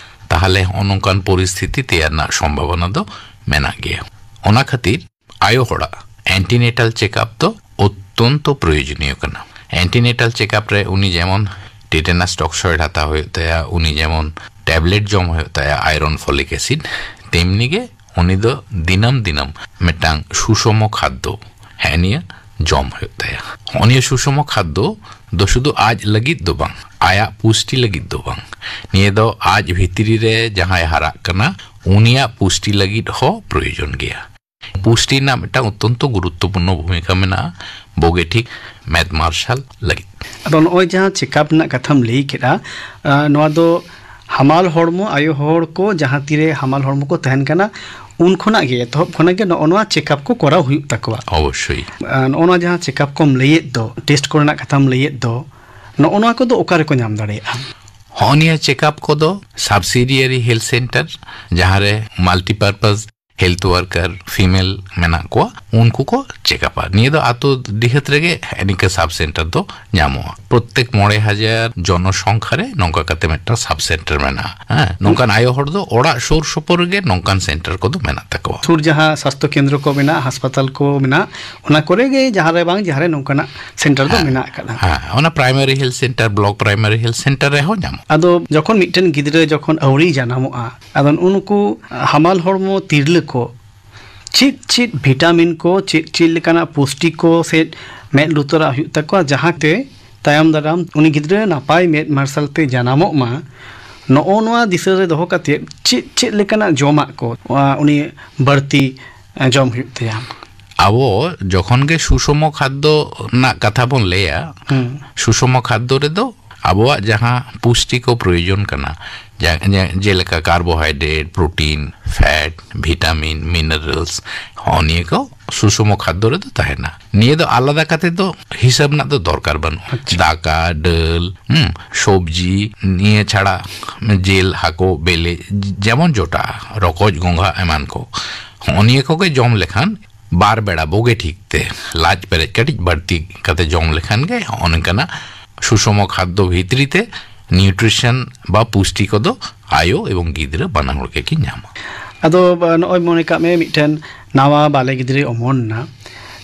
ᱛᱟᱦᱚᱞᱮ ᱦᱚᱸᱜᱼᱚ ᱱᱚᱝᱠᱟᱱ ᱯᱚᱨᱤᱥᱛᱷᱤᱛᱤ ᱛᱮᱭᱟᱨ ᱨᱮᱱᱟᱜ ᱥᱚᱢᱵᱷᱟᱵᱚᱱᱟ ᱫᱚ ᱢᱮᱱᱟᱜ ᱜᱮᱭᱟ᱾ ᱚᱱᱟ ᱠᱷᱟᱹᱛᱤᱨ ᱟᱭᱳ ᱦᱚᱲᱟᱜ antenatal checkup ᱫᱚ ᱚᱛᱛᱚᱱᱛᱚ ᱯᱨᱚᱭᱳᱡᱚᱱᱤᱭᱚ ᱠᱟᱱᱟ᱾ Antenatal checkup ᱨᱮ ᱩᱱᱤ ᱡᱮᱢᱚᱱ ᱴᱤᱴᱮᱱᱟᱥ ᱴᱚᱠᱥᱚᱭᱮᱰ ᱦᱟᱛᱟᱣ ᱦᱩᱭᱩᱜ ᱛᱟᱭᱟ, ᱩᱱᱤ ᱡᱮᱢᱚᱱ ᱴᱮᱵᱞᱮᱴ ᱡᱚᱢ ᱦᱩᱭᱩᱜ ᱛᱟᱭᱟ ᱟᱭᱨᱚᱱ ᱯᱷᱚᱞᱤᱠ ᱮᱥᱤᱰ, ᱛᱮᱢᱱᱤ ᱜᱮ ᱩᱱᱤ ᱫᱚ ᱫᱤᱱᱟᱹᱢ ᱫᱤᱱᱟᱹᱢ ᱢᱤᱫᱴᱟᱝ ᱥᱩᱥᱚᱢᱚ ᱠᱷᱟᱫᱽᱫᱚ, ᱦᱮᱸ, ᱱᱤᱭᱟᱹ ᱡᱚᱢ ᱦᱩᱭᱩᱜ ᱛᱟᱭᱟ᱾ ᱦᱚᱸᱜᱼᱚ ᱱᱤᱭᱟᱹ ᱥᱩᱥᱚᱢᱚ ᱠᱷᱟᱫᱽᱫᱚ ᱫᱚ ᱥᱩᱫᱷᱩ ᱟᱡ ᱞᱟᱹᱜᱤᱫ ᱫᱚ ᱵᱟᱝ, ᱟᱭᱟᱜ ᱯᱩᱥᱴᱤ ᱞᱟᱹᱜᱤᱫ ᱫᱚ ᱵᱟᱝ, ᱱᱤᱭᱟᱹ ᱫᱚ ᱟᱡ ᱵᱷᱤᱛᱨᱤ ᱨᱮ ᱡᱟᱦᱟᱸᱭ ᱦᱟᱨᱟᱜ ᱠᱟᱱᱟ, ᱩᱱᱤᱭᱟᱜ ᱯᱩᱥᱴᱤ ᱞᱟᱹᱜᱤᱫ ᱦᱚᱸ ᱯᱨᱚᱭᱳᱡᱚᱱ ᱜᱮᱭᱟ᱾ ᱯᱩᱥᱴᱤ ᱨᱮᱱᱟᱜ ᱢᱤᱫᱴᱟᱝ ᱚᱛᱛᱚᱱᱛᱚ ᱜᱩᱨᱩᱛᱛᱚᱯᱩᱨᱱᱚ ᱵᱷᱩᱢᱤᱠᱟ ᱢᱮᱱᱟᱜᱼᱟ ᱵᱳᱜᱮ ᱴᱷᱤᱠ ᱢᱮᱫ ᱢᱟᱨᱥᱟᱞ ᱞᱟᱹᱜᱤᱫ᱾ ᱟᱫᱚ ᱱᱚᱜᱼᱚᱭ ᱡᱟᱦᱟᱸ ᱪᱮᱠᱟᱯ ᱨᱮᱱᱟᱜ ᱠᱟᱛᱷᱟᱢ ᱞᱟᱹᱭ ᱠᱮᱫᱼᱟ, ᱟᱸ, ᱱᱚᱣᱟ ᱫᱚ ᱦᱟᱢᱟᱞ ᱦᱚᱲᱢᱚ, ᱟᱭᱳ ᱦᱚᱲ ᱠᱚ ᱡᱟᱦᱟᱸ ᱛᱤᱨᱮ ᱦᱟᱢᱟᱞ ᱦᱚᱲᱢᱚ ᱠᱚ ᱛᱟᱦᱮᱱ ᱠᱟᱱᱟ, ᱩᱱ ᱠᱷᱚᱱᱟᱜ ᱜᱮ, ᱮᱛᱚᱦᱚᱵ ᱠᱷᱚᱱᱟᱜ ᱜᱮ ᱱᱚᱜᱼᱚ ᱱᱚᱣᱟ ᱪᱮᱠᱟᱯ ᱠᱚ ᱠᱚᱨᱟᱣ ᱦᱩᱭᱩᱜ ᱛᱟᱠᱚᱣᱟ᱾ ᱚᱵᱚᱥᱥᱳᱭ᱾ ᱟᱸ, ᱱᱚᱜᱼᱚ ᱱᱚᱣᱟ ᱡᱟᱦᱟᱸ ᱪᱮᱠᱟᱯ ᱠᱚᱢ ᱞᱟᱹᱭᱮᱫ ᱫᱚ, ᱴᱮᱥᱴ ᱠᱚᱨᱮᱱᱟᱜ ᱠᱟᱛᱷᱟᱢ ᱞᱟᱹᱭᱮᱫ ᱫᱚ, ᱱᱚᱜᱼᱚ ᱱᱚᱣᱟ ᱠᱚᱫᱚ ᱚᱠᱟ ᱨᱮᱠᱚ ᱧᱟᱢ ᱫᱟᱲᱮᱭᱟᱜᱼᱟ? ᱦᱚᱸᱜᱼᱚ ᱱᱤᱭᱟᱹ ᱪᱮᱠᱟᱯ ᱠᱚᱫᱚ ᱥᱟᱵᱥᱤᱰᱤᱭᱟᱨᱤ ᱦᱮᱞᱛᱷ ᱥᱮᱱᱴᱟᱨ, ᱡᱟᱦᱟᱸ ᱨᱮ ᱢᱟᱞᱴᱤᱯᱟᱨᱯᱟᱥ ᱦᱮᱞᱛᱷ ᱣᱟᱨᱠᱟᱨ ᱯᱷᱤᱢᱮᱞ ᱢᱮᱱᱟᱜ ᱠᱚᱣᱟ, ᱩᱱᱠᱩ ᱠᱚ ᱪᱮᱠᱟᱯᱟ᱾ ᱱᱤᱭᱟᱹ ᱫᱚ ᱟᱛᱳ ᱰᱤᱦᱟᱹᱛ ᱨᱮᱜᱮ ᱱᱤᱝᱠᱟᱹ ᱥᱟᱵ ᱥᱮᱱᱴᱟᱨ ᱫᱚ ᱧᱟᱢᱚᱜᱼᱟ᱾ ᱯᱨᱚᱛᱛᱮᱠ ᱢᱚᱬᱮ ᱦᱟᱡᱟᱨ ᱡᱚᱱᱚᱥᱚᱝᱠᱷᱟ ᱨᱮ ᱱᱚᱝᱠᱟ ᱠᱟᱛᱮ ᱢᱤᱫᱴᱟᱝ ᱥᱟᱵ ᱥᱮᱱᱴᱟᱨ ᱢᱮᱱᱟᱜᱼᱟ᱾ ᱦᱮᱸ, ᱱᱚᱝᱠᱟᱱ ᱟᱭᱳ ᱦᱚᱲ ᱫᱚ ᱚᱲᱟᱜ ᱥᱩᱨ ᱥᱩᱯᱩᱨ ᱨᱮᱜᱮ ᱱᱚᱝᱠᱟᱱ ᱥᱮᱱᱴᱟᱨ ᱠᱚᱫᱚ ᱢᱮᱱᱟᱜ ᱛᱟᱠᱚᱣᱟ᱾ ᱥᱩᱨ ᱡᱟᱦᱟᱸ ᱥᱟᱥᱛᱷᱚ ᱠᱮᱱᱫᱨᱚ ᱠᱚ ᱢᱮᱱᱟᱜᱼᱟ, ᱦᱟᱥᱯᱟᱛᱟᱞ ᱠᱚ ᱢᱮᱱᱟᱜᱼᱟ, ᱚᱱᱟ ᱠᱚᱨᱮ ᱜᱮ ᱡᱟᱦᱟᱸ ᱨᱮ ᱵᱟᱝ ᱡᱟᱦᱟᱸ ᱨᱮ ᱱᱚᱝᱠᱟᱱᱟᱜ ᱥᱮᱱᱴᱟᱨ ᱫᱚ ᱦᱮᱸ᱾ ᱢᱮᱱᱟᱜ ᱟᱠᱟᱫᱟ᱾ ᱦᱮᱸ, ᱚᱱᱟ primary health centre, block primary health centre ᱨᱮᱦᱚᱸ ᱧᱟᱢᱚᱜᱼᱟ᱾ ᱟᱫᱚ ᱡᱚᱠᱷᱚᱱ ᱢᱤᱫᱴᱮᱱ ᱜᱤᱫᱽᱨᱟᱹ ᱡᱚᱠᱷᱚᱱ ᱟᱹᱣᱨᱤ ᱡᱟᱱᱟᱢᱚᱜᱼᱟ, ᱟᱫᱚ ᱱᱩᱜᱼᱩ ᱱᱩᱠᱩ ᱦᱟᱢᱟᱞ ᱦᱚᱲᱢᱚ ᱛᱤᱨᱞᱟᱹ ᱠᱚ ᱪᱮᱫ ᱪᱮᱫ ᱵᱷᱤᱴᱟᱢᱤᱱ ᱠᱚ, ᱪᱮᱫ ᱪᱮᱫ ᱞᱮᱠᱟᱱᱟᱜ ᱯᱩᱥᱴᱤ ᱠᱚ ᱥᱮ ᱢᱮᱫ ᱞᱩᱛᱟᱹᱨᱟᱜ ᱦᱩᱭᱩᱜ ᱛᱟᱠᱚᱣᱟ, ᱡᱟᱦᱟᱸᱛᱮ ᱛᱟᱭᱚᱢ ᱫᱟᱨᱟᱢ ᱩᱱᱤ ᱜᱤᱫᱽᱨᱟᱹ ᱱᱟᱯᱟᱭ ᱢᱮᱫ ᱢᱟᱨᱥᱟᱞ ᱛᱮ ᱡᱟᱱᱟᱢᱚᱜ ᱢᱟ? ᱱᱚᱜᱼᱚ ᱱᱚᱣᱟ ᱫᱤᱥᱟᱹ ᱨᱮ ᱫᱚᱦᱚ ᱠᱟᱛᱮᱫ ᱪᱮᱫ ᱪᱮᱫ ᱞᱮᱠᱟᱱᱟᱜ ᱡᱚᱢᱟᱜ ᱠᱚ, ᱟ, ᱩᱱᱤ ᱵᱟᱹᱲᱛᱤ, ᱟ, ᱡᱚᱢ ᱦᱩᱭᱩᱜ ᱛᱟᱭᱟ? ᱟᱵᱚ ᱡᱚᱠᱷᱚᱱ ᱜᱮ ᱥᱩᱥᱚᱢᱚ ᱠᱷᱟᱫᱽᱫᱚ ᱨᱮᱱᱟᱜ ᱠᱟᱛᱷᱟ ᱵᱚᱱ ᱞᱟᱹᱭᱟ, ᱦᱩᱸ᱾ ᱥᱩᱥᱚᱢᱚ ᱠᱷᱟᱫᱽᱫᱚ ᱨᱮᱫᱚ ᱟᱵᱚᱣᱟᱜ ᱡᱟᱦᱟᱸ ᱯᱩᱥᱴᱤ ᱠᱚ ᱯᱨᱚᱭᱳᱡᱚᱱ ᱠᱟᱱᱟ, ᱡᱟ-, ᱡᱮ-, ᱡᱮᱞᱮᱠᱟ ᱠᱟᱨᱵᱳᱦᱟᱭᱰᱨᱮᱴ, ᱯᱨᱳᱴᱤᱱ, ᱯᱷᱮᱴ, ᱵᱷᱤᱴᱟᱢᱤᱱ, ᱢᱤᱱᱟᱨᱮᱞᱥ, ᱦᱚᱸᱜᱼᱚ ᱱᱤᱭᱟᱹ ᱠᱚ ᱥᱩᱥᱚᱢᱚ ᱠᱷᱟᱫᱽᱫᱚ ᱨᱮᱫᱚ ᱛᱟᱦᱮᱱᱟ᱾ ᱱᱤᱭᱟᱹ ᱫᱚ ᱟᱞᱟᱫᱟ ᱠᱟᱛᱮ ᱫᱚ ᱦᱤᱥᱟᱹᱵ ᱨᱮᱱᱟᱜ ᱫᱚ ᱫᱚᱨᱠᱟᱨ ᱵᱟᱹᱱᱩᱜᱼᱟ᱾ ᱟᱪᱪᱷᱟ᱾ ᱫᱟᱠᱟ, ᱰᱟᱹᱞ, ᱦᱩᱸ, ᱥᱚᱵᱽᱡᱤ, ᱱᱤᱭᱟᱹ ᱪᱷᱟᱲᱟ ᱡᱤᱞ, ᱦᱟᱹᱠᱩ, ᱵᱤᱞᱤ, ᱡᱮᱢᱚᱱ ᱡᱚᱴᱟᱜᱼᱟ, ᱨᱚᱠᱚᱡ, ᱜᱚᱸᱜᱷᱟ ᱮᱢᱟᱱ ᱠᱚ, ᱦᱚᱸᱜᱼᱚ ᱱᱤᱭᱟᱹ ᱠᱚᱜᱮ ᱡᱚᱢ ᱞᱮᱠᱷᱟᱱ ᱵᱟᱨ ᱵᱮᱲᱟ ᱵᱩᱜᱤ ᱴᱷᱤᱠ ᱛᱮ ᱞᱟᱡ ᱯᱮᱨᱮᱡ ᱠᱟᱹᱴᱤᱡ ᱵᱟᱹᱲᱛᱤ ᱠᱟᱛᱮ ᱡᱚᱢ ᱞᱮᱠᱷᱟᱱ ᱜᱮ ᱦᱚᱸᱜᱼᱚ ᱱᱚᱝᱠᱟᱱᱟᱜ ᱥᱩᱥᱚᱢᱚ ᱠᱷᱟᱫᱽᱫᱚ ᱵᱷᱤᱛᱨᱤ ᱛᱮ ᱱᱤᱭᱩᱴᱨᱤᱥᱚᱱ ᱵᱟ ᱯᱩᱥᱴᱤ ᱠᱚᱫᱚ ᱟᱭᱳ ᱮᱵᱚᱝ ᱜᱤᱫᱽᱨᱟᱹ ᱵᱟᱱᱟ ᱦᱚᱲ ᱜᱮᱠᱤᱱ ᱧᱟᱢᱟ᱾ ᱟᱫᱚ, ᱵᱟ, ᱱᱚᱜᱼᱚᱭ ᱢᱚᱱᱮ ᱠᱟᱜ ᱢᱮ ᱢᱤᱫᱴᱮᱱ ᱱᱟᱣᱟ ᱵᱟᱞᱮ ᱜᱤᱫᱽᱨᱟᱹᱭ ᱚᱢᱚᱱ ᱮᱱᱟ,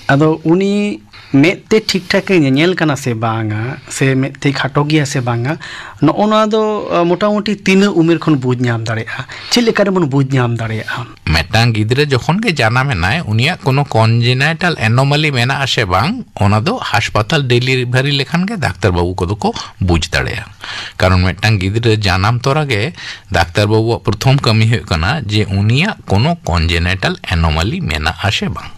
ᱟᱫᱚ ᱩᱱᱤ ᱢᱮᱫ ᱛᱮ ᱴᱷᱤᱠ ᱴᱷᱟᱠ ᱮ ᱧᱮᱧᱮᱞ ᱠᱟᱱᱟ ᱥᱮ ᱵᱟᱝᱟ, ᱥᱮ ᱢᱮᱫ ᱛᱮᱭ ᱠᱷᱟᱴᱚ ᱜᱮᱭᱟ ᱥᱮ ᱵᱟᱝᱟ, ᱱᱚᱜᱼᱚ ᱱᱚᱣᱟ ᱫᱚ ᱟᱸ, ᱢᱚᱴᱟᱢᱩᱴᱤ ᱛᱤᱱᱟᱹᱜ ᱩᱢᱮᱨ ᱠᱷᱚᱱ ᱵᱩᱡᱽ ᱧᱟᱢ ᱫᱟᱲᱮᱭᱟᱜᱼᱟ? ᱪᱮᱫ ᱞᱮᱠᱟ ᱨᱮᱵᱚᱱ ᱵᱩᱡᱽ ᱧᱟᱢ ᱫᱟᱲᱮᱭᱟᱜᱼᱟ? ᱢᱤᱫᱴᱟᱝ ᱜᱤᱫᱽᱨᱟᱹ ᱡᱚᱠᱷᱚᱱ ᱜᱮ ᱡᱟᱱᱟᱢ ᱮᱱᱟᱭ, ᱩᱱᱤᱭᱟᱜ ᱠᱳᱱᱳ ᱠᱚᱱᱡᱮᱱᱟᱭᱴᱟᱞ ᱮᱱᱳᱢᱟᱞᱤ ᱢᱮᱱᱟᱜᱼᱟ ᱥᱮ ᱵᱟᱝ, ᱚᱱᱟ ᱫᱚ ᱦᱟᱥᱯᱟᱛᱟᱞ ᱰᱮᱞᱤᱵᱷᱟᱨᱤ ᱞᱮᱠᱷᱟᱱ ᱜᱮ ᱰᱟᱠᱛᱟᱨ ᱵᱟᱹᱵᱩ ᱠᱚᱫᱚ ᱠᱚ ᱵᱩᱡᱽ ᱫᱟᱲᱮᱭᱟᱜᱼᱟ᱾ ᱠᱟᱨᱚᱱ ᱢᱤᱫᱴᱟᱝ ᱜᱤᱫᱽᱨᱟᱹ ᱡᱟᱱᱟᱢ ᱛᱚᱨᱟ ᱜᱮ ᱰᱟᱠᱛᱟᱨ ᱵᱟᱹᱵᱩᱣᱟᱜ ᱯᱨᱚᱛᱷᱚᱢ ᱠᱟᱹᱢᱤ ᱦᱩᱭᱩᱜ ᱠᱟᱱᱟ ᱡᱮ ᱩᱱᱤᱭᱟᱜ ᱠᱳᱱᱳ ᱠᱚᱱᱡᱮᱱᱟᱭᱴᱟᱞ ᱮᱱᱳᱢᱟᱞᱤ ᱢᱮᱱᱟᱜᱼᱟ ᱥᱮ ᱵᱟᱝ᱾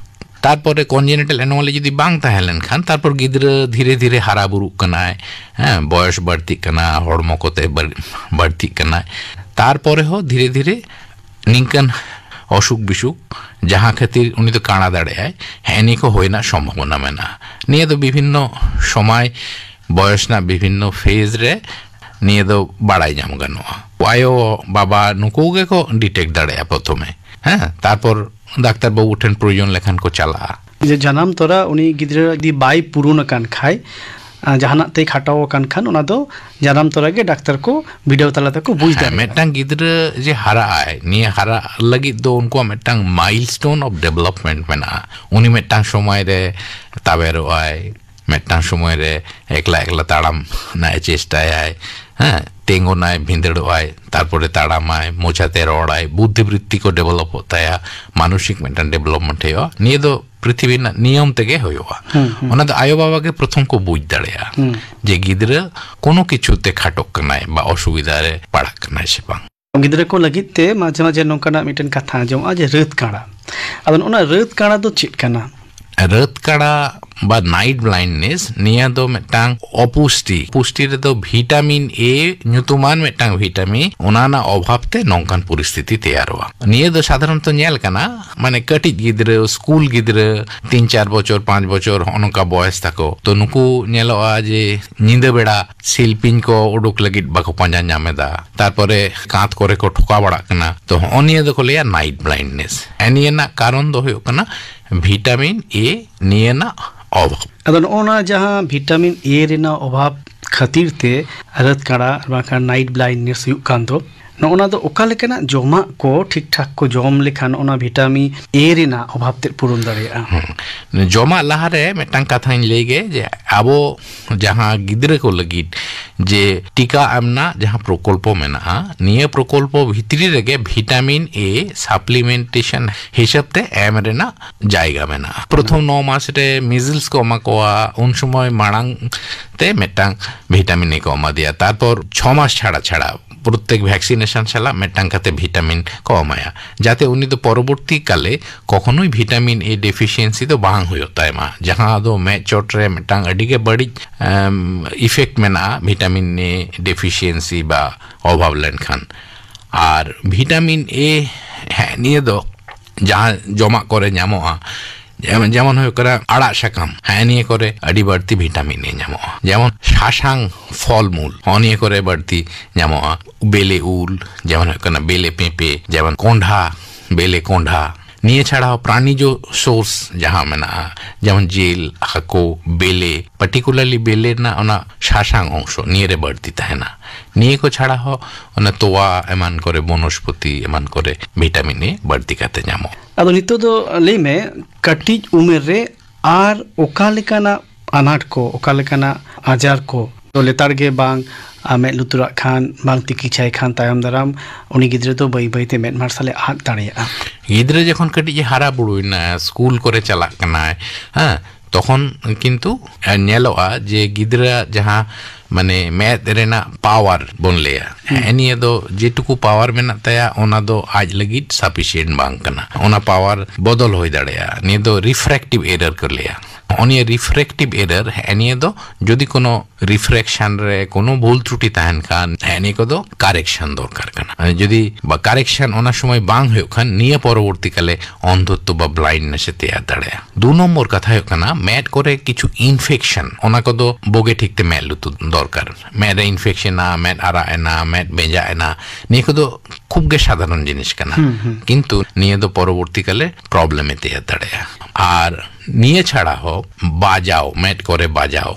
ᱛᱟᱨᱯᱚᱨᱮ ᱠᱚᱱᱡᱮᱱᱟᱭᱴᱟᱞ ᱮᱱᱳᱢᱟᱞᱤ ᱡᱩᱫᱤ ᱵᱟᱝ ᱛᱟᱦᱮᱸ ᱞᱮᱱᱠᱷᱟᱱ, ᱛᱟᱨᱯᱚᱨ ᱜᱤᱫᱽᱨᱟᱹ ᱫᱷᱤᱨᱮ ᱫᱷᱤᱨᱮ ᱦᱟᱨᱟ ᱵᱩᱨᱩᱜ ᱠᱟᱱᱟᱭ, ᱦᱮᱸ, ᱵᱚᱭᱚᱥ ᱵᱟᱹᱲᱛᱤᱜ ᱠᱟᱱᱟ, ᱦᱚᱲᱢᱚ ᱠᱚᱛᱮ ᱵᱟᱹᱲ-, ᱵᱟᱹᱲᱛᱤᱜ ᱠᱟᱱᱟᱭ, ᱛᱟᱨᱯᱚᱨᱮ ᱦᱚᱸ ᱫᱷᱤᱨᱮ ᱫᱷᱤᱨᱮ ᱱᱤᱝᱠᱟᱹᱱ ᱚᱥᱩᱠ ᱵᱤᱥᱩᱠ, ᱡᱟᱦᱟᱸ ᱠᱷᱟᱹᱛᱤᱨ ᱩᱱᱤ ᱫᱚ ᱠᱟᱬᱟ ᱫᱟᱲᱮᱭᱟᱜᱼᱟᱭ, ᱦᱮᱸ, ᱱᱤᱭᱟᱹ ᱠᱚ ᱦᱩᱭ ᱨᱮᱱᱟᱜ ᱥᱚᱢᱵᱷᱚᱵᱚᱱᱟ ᱢᱮᱱᱟᱜᱼᱟ᱾ ᱱᱤᱭᱟᱹ ᱫᱚ ᱵᱤᱵᱷᱤᱱᱱᱚ ᱥᱚᱢᱚᱭ, ᱵᱚᱭᱚᱥ ᱨᱮᱱᱟᱜ ᱵᱤᱵᱷᱤᱱᱱᱚ ᱯᱷᱮᱡᱽ ᱨᱮ ᱱᱤᱭᱟᱹ ᱫᱚ ᱵᱟᱲᱟᱭ ᱧᱟᱢ ᱜᱟᱱᱚᱜᱼᱟ᱾ ᱟᱭᱳ, ᱵᱟᱵᱟ ᱱᱩᱠᱩ ᱜᱮᱠᱚ ᱰᱤᱴᱮᱠᱴ ᱫᱟᱲᱮᱭᱟᱜᱼᱟ ᱯᱨᱚᱛᱷᱚᱢᱮ, ᱦᱮᱸ, ᱛᱟᱨᱯᱚᱨ ᱰᱟᱠᱛᱟᱨ ᱵᱟᱹᱵᱩ ᱴᱷᱮᱱ ᱯᱨᱚᱭᱳᱡᱚᱱ ᱞᱮᱠᱷᱟᱱ ᱠᱚ ᱪᱟᱞᱟᱜᱼᱟ᱾ ᱡᱮ ᱡᱟᱱᱟᱢ ᱛᱚᱨᱟ ᱩᱱᱤ ᱜᱤᱫᱽᱨᱟᱹ ᱡᱩᱫᱤ ᱵᱟᱭ ᱯᱩᱨᱩᱱ ᱟᱠᱟᱱ ᱠᱷᱟᱡ, ᱟᱸ, ᱡᱟᱦᱟᱱᱟᱜ ᱛᱮᱭ ᱠᱷᱟᱴᱟᱣ ᱟᱠᱟᱱ ᱠᱷᱟᱱ, ᱚᱱᱟ ᱫᱚ ᱡᱟᱱᱟᱢ ᱛᱚᱨᱟ ᱜᱮ ᱰᱟᱠᱛᱟᱨ ᱠᱚ ᱵᱤᱰᱟᱹᱣ ᱛᱟᱞᱟ ᱛᱮᱠᱚ ᱵᱩᱡᱽ ᱦᱮᱸ, ᱫᱟᱲᱮᱭᱟᱜᱼᱟ᱾ ᱢᱤᱫᱴᱟᱝ ᱜᱤᱫᱽᱨᱟᱹ ᱡᱮ ᱦᱟᱨᱟᱜ ᱟᱭ, ᱱᱤᱭᱟᱹ ᱦᱟᱨᱟᱜ ᱞᱟᱹᱜᱤᱫ ᱫᱚ ᱩᱱᱠᱩᱣᱟᱜ ᱢᱤᱫᱴᱟᱝ milestone of development ᱢᱮᱱᱟᱜᱼᱟ᱾ ᱩᱱᱤ ᱢᱤᱫᱴᱟᱝ ᱥᱚᱢᱚᱭ ᱨᱮ ᱛᱟᱵᱮᱨᱚᱜ ᱟᱭ, ᱢᱤᱫᱴᱟᱝ ᱥᱚᱢᱚᱭ ᱨᱮ ᱮᱠᱞᱟ ᱮᱠᱞᱟ ᱛᱟᱲᱟᱢ ᱨᱮᱱᱟᱜ ᱮ ᱪᱮᱥᱴᱟᱭᱟᱭ, ᱦᱮᱸ, ᱛᱤᱸᱜᱩᱱᱟᱭ, ᱵᱷᱤᱸᱫᱟᱹᱲᱚᱜᱼᱟᱭ, ᱛᱟᱨᱯᱚᱨᱮ ᱛᱟᱲᱟᱢᱟᱭ, ᱢᱚᱪᱟᱛᱮ ᱨᱚᱲᱟᱭ, ᱵᱩᱫᱽᱫᱷᱤ ᱵᱨᱤᱛᱛᱤ ᱠᱚ ᱰᱮᱵᱷᱞᱚᱯᱚᱜ ᱛᱟᱭᱟ, ᱢᱟᱱᱚᱥᱤᱠ ᱢᱤᱫᱴᱟᱝ ᱰᱮᱵᱷᱞᱚᱯᱢᱮᱱᱴ ᱦᱩᱭᱩᱜᱼᱟ᱾ ᱱᱤᱭᱟᱹ ᱫᱚ ᱯᱨᱤᱛᱷᱤᱵᱤ ᱨᱮᱱᱟᱜ ᱱᱤᱭᱚᱢ ᱛᱮᱜᱮ ᱦᱩᱭᱩᱜᱼᱟ᱾ ᱦᱩᱸ, ᱦᱩᱸ᱾ ᱚᱱᱟ ᱫᱚ ᱟᱭᱳ ᱵᱟᱵᱟ ᱜᱮ ᱯᱨᱚᱛᱷᱚᱢ ᱠᱚ ᱵᱩᱡᱽ ᱫᱟᱲᱮᱭᱟᱜᱼᱟ ᱦᱩᱸ᱾ ᱡᱮ ᱜᱤᱫᱽᱨᱟᱹ ᱠᱳᱱᱳ ᱠᱤᱪᱷᱩ ᱛᱮ ᱠᱷᱟᱴᱚᱜ ᱠᱟᱱᱟᱭ ᱵᱟ ᱚᱥᱩᱵᱤᱫᱷᱟ ᱨᱮ ᱯᱟᱲᱟᱜ ᱠᱟᱱᱟᱭ ᱥᱮ ᱵᱟᱝ᱾ ᱜᱤᱫᱽᱨᱟᱹ ᱠᱚ ᱞᱟᱹᱜᱤᱫ ᱛᱮ ᱢᱟᱡᱷᱮ ᱢᱟᱡᱷᱮ ᱱᱚᱝᱠᱟᱱᱟᱜ ᱢᱤᱫᱴᱮᱱ ᱠᱟᱛᱷᱟ ᱟᱸᱡᱚᱢᱚᱜᱼᱟ ᱡᱮ ᱨᱟᱹᱛ ᱠᱟᱬᱟ᱾ ᱟᱫᱚ ᱱᱚᱜᱼᱚ ᱱᱟ ᱨᱟᱹᱛ ᱠᱟᱬᱟ ᱫᱚ ᱪᱮᱫ ᱠᱟᱱᱟ? ᱨᱟᱹᱛ ᱠᱟᱬᱟ ᱵᱟ ᱱᱟᱭᱤᱴ ᱵᱞᱟᱭᱤᱱᱰᱱᱮᱥ, ᱱᱤᱭᱟᱹ ᱫᱚ ᱢᱤᱫᱴᱟᱝ ᱚᱯᱩᱥᱴᱤ᱾ ᱯᱩᱥᱴᱤ ᱨᱮᱫᱚ ᱵᱷᱤᱴᱟᱢᱤᱱ ᱮ ᱧᱩᱛᱩᱢᱟᱱ ᱢᱤᱫᱴᱟᱝ ᱵᱷᱤᱴᱟᱢᱤᱱ, ᱚᱱᱟ ᱨᱮᱱᱟᱜ ᱚᱵᱷᱟᱵ ᱛᱮ ᱱᱚᱝᱠᱟᱱ ᱯᱚᱨᱤᱥᱛᱷᱤᱛᱤ ᱛᱮᱭᱟᱨᱚᱜᱼᱟ᱾ ᱱᱤᱭᱟᱹ ᱫᱚ ᱥᱟᱫᱷᱟᱨᱚᱱᱛᱚ ᱧᱮᱞ ᱠᱟᱱᱟ, ᱢᱟᱱᱮ ᱠᱟᱹᱴᱤᱡ ᱜᱤᱫᱽᱨᱟᱹ, ᱥᱠᱩᱞ ᱜᱤᱫᱽᱨᱟᱹ, ᱛᱤᱱ ᱪᱟᱨ ᱵᱚᱪᱷᱚᱨ, ᱯᱟᱸᱪ ᱵᱚᱪᱷᱚᱨ, ᱦᱚᱸᱜᱼᱚ ᱱᱚᱝᱠᱟ ᱵᱚᱭᱮᱥ ᱛᱟᱠᱚ᱾ ᱛᱚ ᱱᱩᱠᱩ ᱧᱮᱞᱚᱜᱼᱟ ᱡᱮ ᱧᱤᱫᱟᱹ ᱵᱮᱲᱟ ᱥᱤᱞᱯᱤᱧ ᱠᱚ ᱩᱰᱩᱠ ᱞᱟᱹᱜᱤᱫ ᱵᱟᱠᱚ ᱯᱟᱸᱡᱟ ᱧᱟᱢ ᱮᱫᱟ, ᱛᱟᱨᱯᱚᱨᱮ ᱠᱟᱸᱛ ᱠᱚᱨᱮ ᱠᱚ ᱴᱷᱚᱠᱟᱣ ᱵᱟᱲᱟᱜ ᱠᱟᱱᱟ᱾ ᱛᱚ ᱦᱚᱸᱜᱼᱚ ᱱᱤᱭᱟᱹ ᱫᱚᱠᱚ ᱞᱟᱹᱭᱟ ᱱᱟᱭᱤᱴ ᱵᱞᱟᱭᱤᱱᱰᱱᱮᱥ᱾ ᱱᱤᱭᱟᱹ ᱨᱮᱱᱟᱜ ᱠᱟᱨᱚᱱ ᱫᱚ ᱦᱩᱭᱩᱜ ᱠᱟᱱᱟ ᱵᱷᱤᱴᱟᱢᱤᱱ ᱮ ᱱᱤᱭᱟᱹ ᱨᱮᱱᱟᱜ ᱚᱵᱷᱟᱵ᱾ ᱟᱫᱚ ᱱᱚᱜᱼᱚ ᱱᱟ ᱡᱟᱦᱟᱸ ᱵᱷᱤᱴᱟᱢᱤᱱ ᱮ ᱨᱮᱱᱟᱜ ᱚᱵᱷᱟᱵ ᱠᱷᱟᱹᱛᱤᱨ ᱛᱮ ᱨᱟᱹᱛ ᱠᱟᱬᱟ ᱟᱨ ᱵᱟᱝᱠᱷᱟᱱ ᱱᱟᱭᱤᱴ ᱵᱞᱟᱭᱤᱱᱰᱱᱮᱥ ᱦᱩᱭᱩᱜ ᱠᱟᱱ ᱫᱚ, ᱱᱚᱜᱼᱚ ᱱᱟ ᱫᱚ ᱚᱠᱟ ᱞᱮᱠᱟᱱᱟᱜ ᱡᱚᱢᱟᱜ ᱠᱚ ᱴᱷᱤᱠ ᱴᱷᱟᱠ ᱠᱚ ᱡᱚᱢ ᱞᱮᱠᱷᱟᱱ ᱚᱱᱟ ᱵᱷᱤᱴᱟᱢᱤᱱ ᱮ ᱨᱮᱱᱟᱜ ᱚᱵᱷᱟᱵᱽ ᱛᱮᱫ ᱯᱩᱨᱩᱱ ᱫᱟᱲᱮᱭᱟᱜᱼᱟ? ᱦᱩᱸ᱾ ᱡᱚᱢᱟᱜ ᱞᱟᱦᱟᱨᱮ ᱢᱤᱫᱴᱟᱝ ᱠᱟᱛᱷᱟᱧ ᱞᱟᱹᱭ ᱜᱮ, ᱡᱮ ᱟᱵᱚ ᱡᱟᱦᱟᱸ ᱜᱤᱫᱽᱨᱟᱹ ᱠᱚ ᱞᱟᱹᱜᱤᱫ ᱡᱮ ᱴᱤᱠᱟ ᱮᱢ ᱨᱮᱱᱟᱜ ᱡᱟᱦᱟᱸ ᱯᱨᱚᱠᱚᱞᱯᱚ ᱢᱮᱱᱟᱜᱼᱟ, ᱱᱤᱭᱟᱹ ᱯᱨᱚᱠᱚᱞᱯᱚ ᱵᱷᱤᱛᱨᱤ ᱨᱮᱜᱮ ᱵᱷᱤᱴᱟᱢᱤᱱ ᱮ ᱥᱟᱯᱞᱤᱢᱮᱱᱴᱮᱥᱚᱱ ᱦᱤᱥᱟᱹᱵ ᱛᱮ ᱮᱢ ᱨᱮᱱᱟᱜ ᱡᱟᱭᱜᱟ ᱢᱮᱱᱟᱜᱼᱟ᱾ ᱯᱨᱚᱛᱷᱚᱢ ᱱᱚ ᱢᱟᱥ ᱨᱮ ᱢᱤᱡᱤᱞᱥ ᱠᱚ ᱮᱢᱟ ᱠᱚᱣᱟ, ᱩᱱ ᱥᱚᱢᱚᱭ ᱢᱟᱲᱟᱝ ᱛᱮ ᱢᱤᱫᱴᱟᱝ ᱵᱷᱤᱴᱟᱢᱤᱱ ᱮ ᱠᱚ ᱮᱢᱟ ᱫᱮᱭᱟ᱾ ᱛᱟᱨᱯᱚᱨ ᱪᱷᱚ ᱢᱟᱥ ᱪᱷᱟᱲᱟ ᱪᱷᱟᱲᱟ ᱯᱨᱚᱛᱛᱮᱠ ᱵᱷᱮᱠᱥᱤᱱᱮᱥᱚᱱ ᱥᱟᱞᱟᱜ ᱢᱤᱫᱴᱟᱝ ᱠᱟᱛᱮ ᱵᱷᱤᱴᱟᱢᱤᱱ ᱠᱚ ᱮᱢᱟᱭᱟ, ᱡᱟᱛᱮ ᱩᱱᱤ ᱫᱚ ᱯᱚᱨᱚᱵᱚᱨᱛᱤ ᱠᱟᱞᱮ ᱠᱚᱠᱷᱚᱱᱳᱭ ᱵᱷᱤᱴᱟᱢᱤᱱ ᱮ ᱰᱮᱯᱷᱤᱥᱤᱭᱮᱱᱥᱤ ᱫᱚ ᱵᱟᱝ ᱦᱩᱭᱩᱜ ᱛᱟᱭᱢᱟ, ᱡᱟᱦᱟᱸ ᱫᱚ ᱢᱮᱫ ᱪᱚᱴ ᱨᱮ ᱢᱤᱫᱴᱟᱝ ᱟᱹᱰᱤ ᱜᱮ ᱵᱟᱹᱲᱤᱡ ᱤᱯᱷᱮᱠᱴ ᱢᱮᱱᱟᱜᱼᱟ ᱵᱷᱤᱴᱟᱢᱤᱱ ᱮ ᱰᱮᱯᱷᱤᱥᱤᱭᱮᱱᱥᱤ ᱵᱟ ᱚᱵᱷᱟᱵᱽ ᱞᱮᱱᱠᱷᱟᱱ᱾ ᱟᱨ ᱵᱷᱤᱴᱟᱢᱤᱱ ᱮ, ᱦᱮᱸ, ᱱᱤᱭᱟᱹ ᱫᱚ ᱡᱟᱦᱟᱸ ᱡᱚᱢᱟᱜ ᱠᱚᱨᱮ ᱧᱟᱢᱚᱜᱼᱟ, ᱡᱮᱢᱚᱱ, ᱡᱮᱢᱚᱱ ᱦᱩᱭᱩᱜ ᱠᱟᱱᱟ ᱟᱲᱟᱜ ᱥᱟᱠᱟᱢ, ᱦᱮᱸ, ᱱᱤᱭᱟᱹ ᱠᱚᱨᱮ ᱟᱹᱰᱤ ᱵᱟᱹᱲᱛᱤ ᱵᱷᱤᱴᱟᱢᱤᱱ ᱮ ᱧᱟᱢᱚᱜᱼᱟ᱾ ᱡᱮᱢᱚᱱ ᱥᱟᱥᱟᱝ ᱯᱷᱚᱞ ᱢᱩᱞ, ᱦᱚᱸ, ᱱᱤᱭᱟᱹ ᱠᱚᱨᱮ ᱵᱟᱹᱲᱛᱤ ᱧᱟᱢᱚᱜᱼᱟ᱾ ᱵᱮᱞᱮ ᱩᱞ, ᱡᱮᱢᱚᱱ ᱦᱩᱭᱩᱜ ᱠᱟᱱᱟ ᱵᱮᱞᱮ ᱯᱮᱸᱯᱮ, ᱡᱮᱢᱚᱱ ᱠᱚᱸᱰᱷᱟ, ᱵᱮᱞᱮ ᱠᱚᱸᱰᱷᱟ᱾ ᱱᱤᱭᱟᱹ ᱪᱷᱟᱲᱟ ᱦᱚᱸ ᱯᱨᱟᱱᱤᱡᱚ ᱥᱳᱨᱥ ᱡᱟᱦᱟᱸ ᱢᱮᱱᱟᱜᱼᱟ, ᱡᱮᱢᱚᱱ ᱡᱤᱞ, ᱦᱟᱹᱠᱩ, ᱵᱮᱞᱮ, ᱯᱟᱨᱴᱤᱠᱩᱞᱟᱨᱞᱤ ᱵᱮᱞᱮ ᱨᱮᱱᱟᱜ ᱚᱱᱟ ᱥᱟᱥᱟᱝ ᱚᱝᱥᱚ ᱱᱤᱭᱟᱹ ᱨᱮ ᱵᱟᱹᱲᱛᱤ ᱛᱟᱦᱮᱱᱟ᱾ ᱱᱤᱭᱟᱹ ᱠᱚ ᱪᱷᱟᱲᱟ ᱦᱚᱸ ᱚᱱᱟ ᱛᱚᱣᱟ ᱮᱢᱟᱱ ᱠᱚᱨᱮ, ᱵᱚᱱᱚᱥᱯᱚᱛᱤ ᱮᱢᱟᱱ ᱠᱚᱨᱮ ᱵᱷᱤᱴᱟᱢᱤᱱ ᱮ ᱵᱟᱹᱲᱛᱤ ᱠᱟᱛᱮ ᱧᱟᱢᱚᱜᱼᱟ᱾ ᱟᱫᱚ ᱱᱤᱛᱚᱜ ᱫᱚ ᱞᱟᱹᱭ ᱢᱮ, ᱠᱟᱹᱴᱤᱡ ᱩᱢᱮᱨ ᱨᱮ ᱟᱨ ᱚᱠᱟ ᱞᱮᱠᱟᱱᱟᱜ ᱟᱱᱟᱴ ᱠᱚ, ᱚᱠᱟ ᱞᱮᱠᱟᱱᱟᱜ ᱟᱡᱟᱨ ᱠᱚ ᱫᱚ ᱞᱮᱛᱟᱲ ᱜᱮ ᱵᱟᱝ, ᱟ, ᱢᱮᱫ ᱞᱩᱛᱩᱨᱟᱜ ᱠᱷᱟᱱ, ᱵᱟᱝ ᱛᱤᱠᱤᱪᱷᱟᱭ ᱠᱷᱟᱱ, ᱛᱟᱭᱚᱢ ᱫᱟᱨᱟᱢ ᱩᱱᱤ ᱜᱤᱫᱽᱨᱟᱹ ᱫᱚ ᱵᱟᱹᱭ ᱵᱟᱹᱭ ᱛᱮ ᱢᱮᱫ ᱢᱟᱨᱥᱟᱞᱮ ᱟᱫ ᱫᱟᱲᱮᱭᱟᱜᱼᱟ᱾ ᱜᱤᱫᱽᱨᱟᱹ ᱡᱚᱠᱷᱚᱱ ᱠᱟᱹᱴᱤᱡ ᱮ ᱦᱟᱨᱟ ᱵᱩᱨᱩᱭᱮᱱᱟ, ᱥᱠᱩᱞ ᱠᱚᱨᱮ ᱪᱟᱞᱟᱜ ᱠᱟᱱᱟᱭ, ᱦᱮᱸ, ᱛᱚᱠᱷᱚᱱ ᱠᱤᱱᱛᱩ ᱧᱮᱞᱚᱜᱼᱟ ᱡᱮ ᱜᱤᱫᱽᱨᱟᱹ ᱡᱟᱦᱟᱸ, ᱢᱟᱱᱮ, ᱢᱮᱫ ᱨᱮᱱᱟᱜ ᱯᱟᱣᱟᱨ ᱵᱚᱱ ᱞᱟᱹᱭᱟ, ᱦᱮᱸ, ᱱᱤᱭᱟᱹ ᱫᱚ ᱡᱮᱴᱩᱠᱩ ᱯᱟᱣᱟᱨ ᱢᱮᱱᱟᱜ ᱛᱟᱭᱟ, ᱚᱱᱟ ᱫᱚ ᱟᱡ ᱞᱟᱹᱜᱤᱫ ᱥᱟᱯᱷᱤᱥᱤᱭᱮᱱᱴ ᱵᱟᱝ ᱠᱟᱱᱟ᱾ ᱚᱱᱟ ᱯᱟᱣᱟᱨ ᱵᱚᱫᱚᱞ ᱦᱩᱭ ᱫᱟᱲᱮᱭᱟᱜᱼᱟ᱾ ᱱᱤᱭᱟᱹ ᱫᱚ ᱨᱤᱯᱷᱨᱮᱠᱴᱤᱵᱷ ᱮᱨᱟᱨ ᱠᱚ ᱞᱟᱹᱭᱟ᱾ ᱱᱚᱜᱼᱚ ᱱᱤᱭᱟᱹ ᱨᱤᱯᱷᱨᱮᱠᱴᱤᱵᱷ ᱮᱨᱟᱨ, ᱦᱮᱸ, ᱱᱤᱭᱟᱹ ᱫᱚ ᱡᱩᱫᱤ ᱠᱳᱱᱳ ᱨᱤᱯᱷᱨᱮᱠᱥᱚᱱ ᱨᱮ ᱠᱳᱱᱳ ᱵᱷᱩᱞ ᱛᱨᱩᱴᱤ ᱛᱟᱦᱮᱱ ᱠᱷᱟᱱ, ᱦᱮᱸ, ᱱᱤᱭᱟᱹ ᱠᱚᱫᱚ ᱠᱟᱨᱮᱠᱥᱚᱱ ᱫᱚᱨᱠᱟᱨ ᱠᱟᱱᱟ᱾ ᱡᱩᱫᱤ ᱵᱟ ᱠᱟᱨᱮᱠᱥᱚᱱ ᱚᱱᱟ ᱥᱚᱢᱚᱭ ᱵᱟᱝ ᱦᱩᱭᱩᱜ ᱠᱷᱟᱱ, ᱱᱤᱭᱟᱹ ᱯᱚᱨᱚᱵᱚᱨᱛᱤ ᱠᱟᱞᱮ ᱚᱱᱫᱷᱚᱛᱛᱚ ᱵᱟ ᱵᱞᱟᱭᱤᱱᱰᱱᱮᱥ ᱮ ᱛᱮᱭᱟᱨ ᱫᱟᱲᱮᱭᱟᱜᱼᱟ᱾ ᱫᱩ ᱱᱚᱢᱵᱚᱨ ᱠᱟᱛᱷᱟ ᱦᱩᱭᱩᱜ ᱠᱟᱱᱟ, ᱢᱮᱫ ᱠᱚᱨᱮ ᱠᱤᱪᱷᱩ ᱤᱱᱯᱷᱮᱠᱥᱚᱱ, ᱚᱱᱟ ᱠᱚᱫᱚ ᱵᱩᱜᱤ ᱴᱷᱤᱠ ᱛᱮ ᱢᱮᱫ ᱞᱩᱛᱩᱨ ᱫᱚᱨᱠᱟᱨ᱾ ᱢᱮᱫ ᱨᱮ ᱤᱱᱯᱷᱮᱠᱥᱚᱱ ᱮᱱᱟ, ᱢᱮᱫ ᱟᱨᱟᱜ ᱮᱱᱟ, ᱢᱮᱫ ᱵᱮᱸᱡᱟᱜ ᱮᱱᱟ, ᱱᱤᱭᱟᱹ ᱠᱚᱫᱚ ᱠᱷᱩᱵ ᱜᱮ ᱥᱟᱫᱷᱟᱨᱚᱱ ᱡᱤᱱᱤᱥ ᱠᱟᱱᱟ᱾ ᱦᱩᱸ, ᱦᱩᱸ᱾ ᱠᱤᱱᱛᱩ ᱱᱤᱭᱟᱹ ᱫᱚ ᱯᱚᱨᱚᱵᱚᱨᱛᱤ ᱠᱟᱞᱮ ᱯᱨᱚᱵᱞᱮᱢ ᱮ ᱛᱮᱭᱟᱨ ᱫᱟᱲᱮᱭᱟᱜᱼᱟ᱾ ᱟᱨ ᱱᱤᱭᱟᱹ ᱪᱷᱟᱲᱟ ᱦᱚᱸ ᱵᱟᱡᱟᱣ, ᱢᱮᱫ ᱠᱚᱨᱮ ᱵᱟᱡᱟᱣ,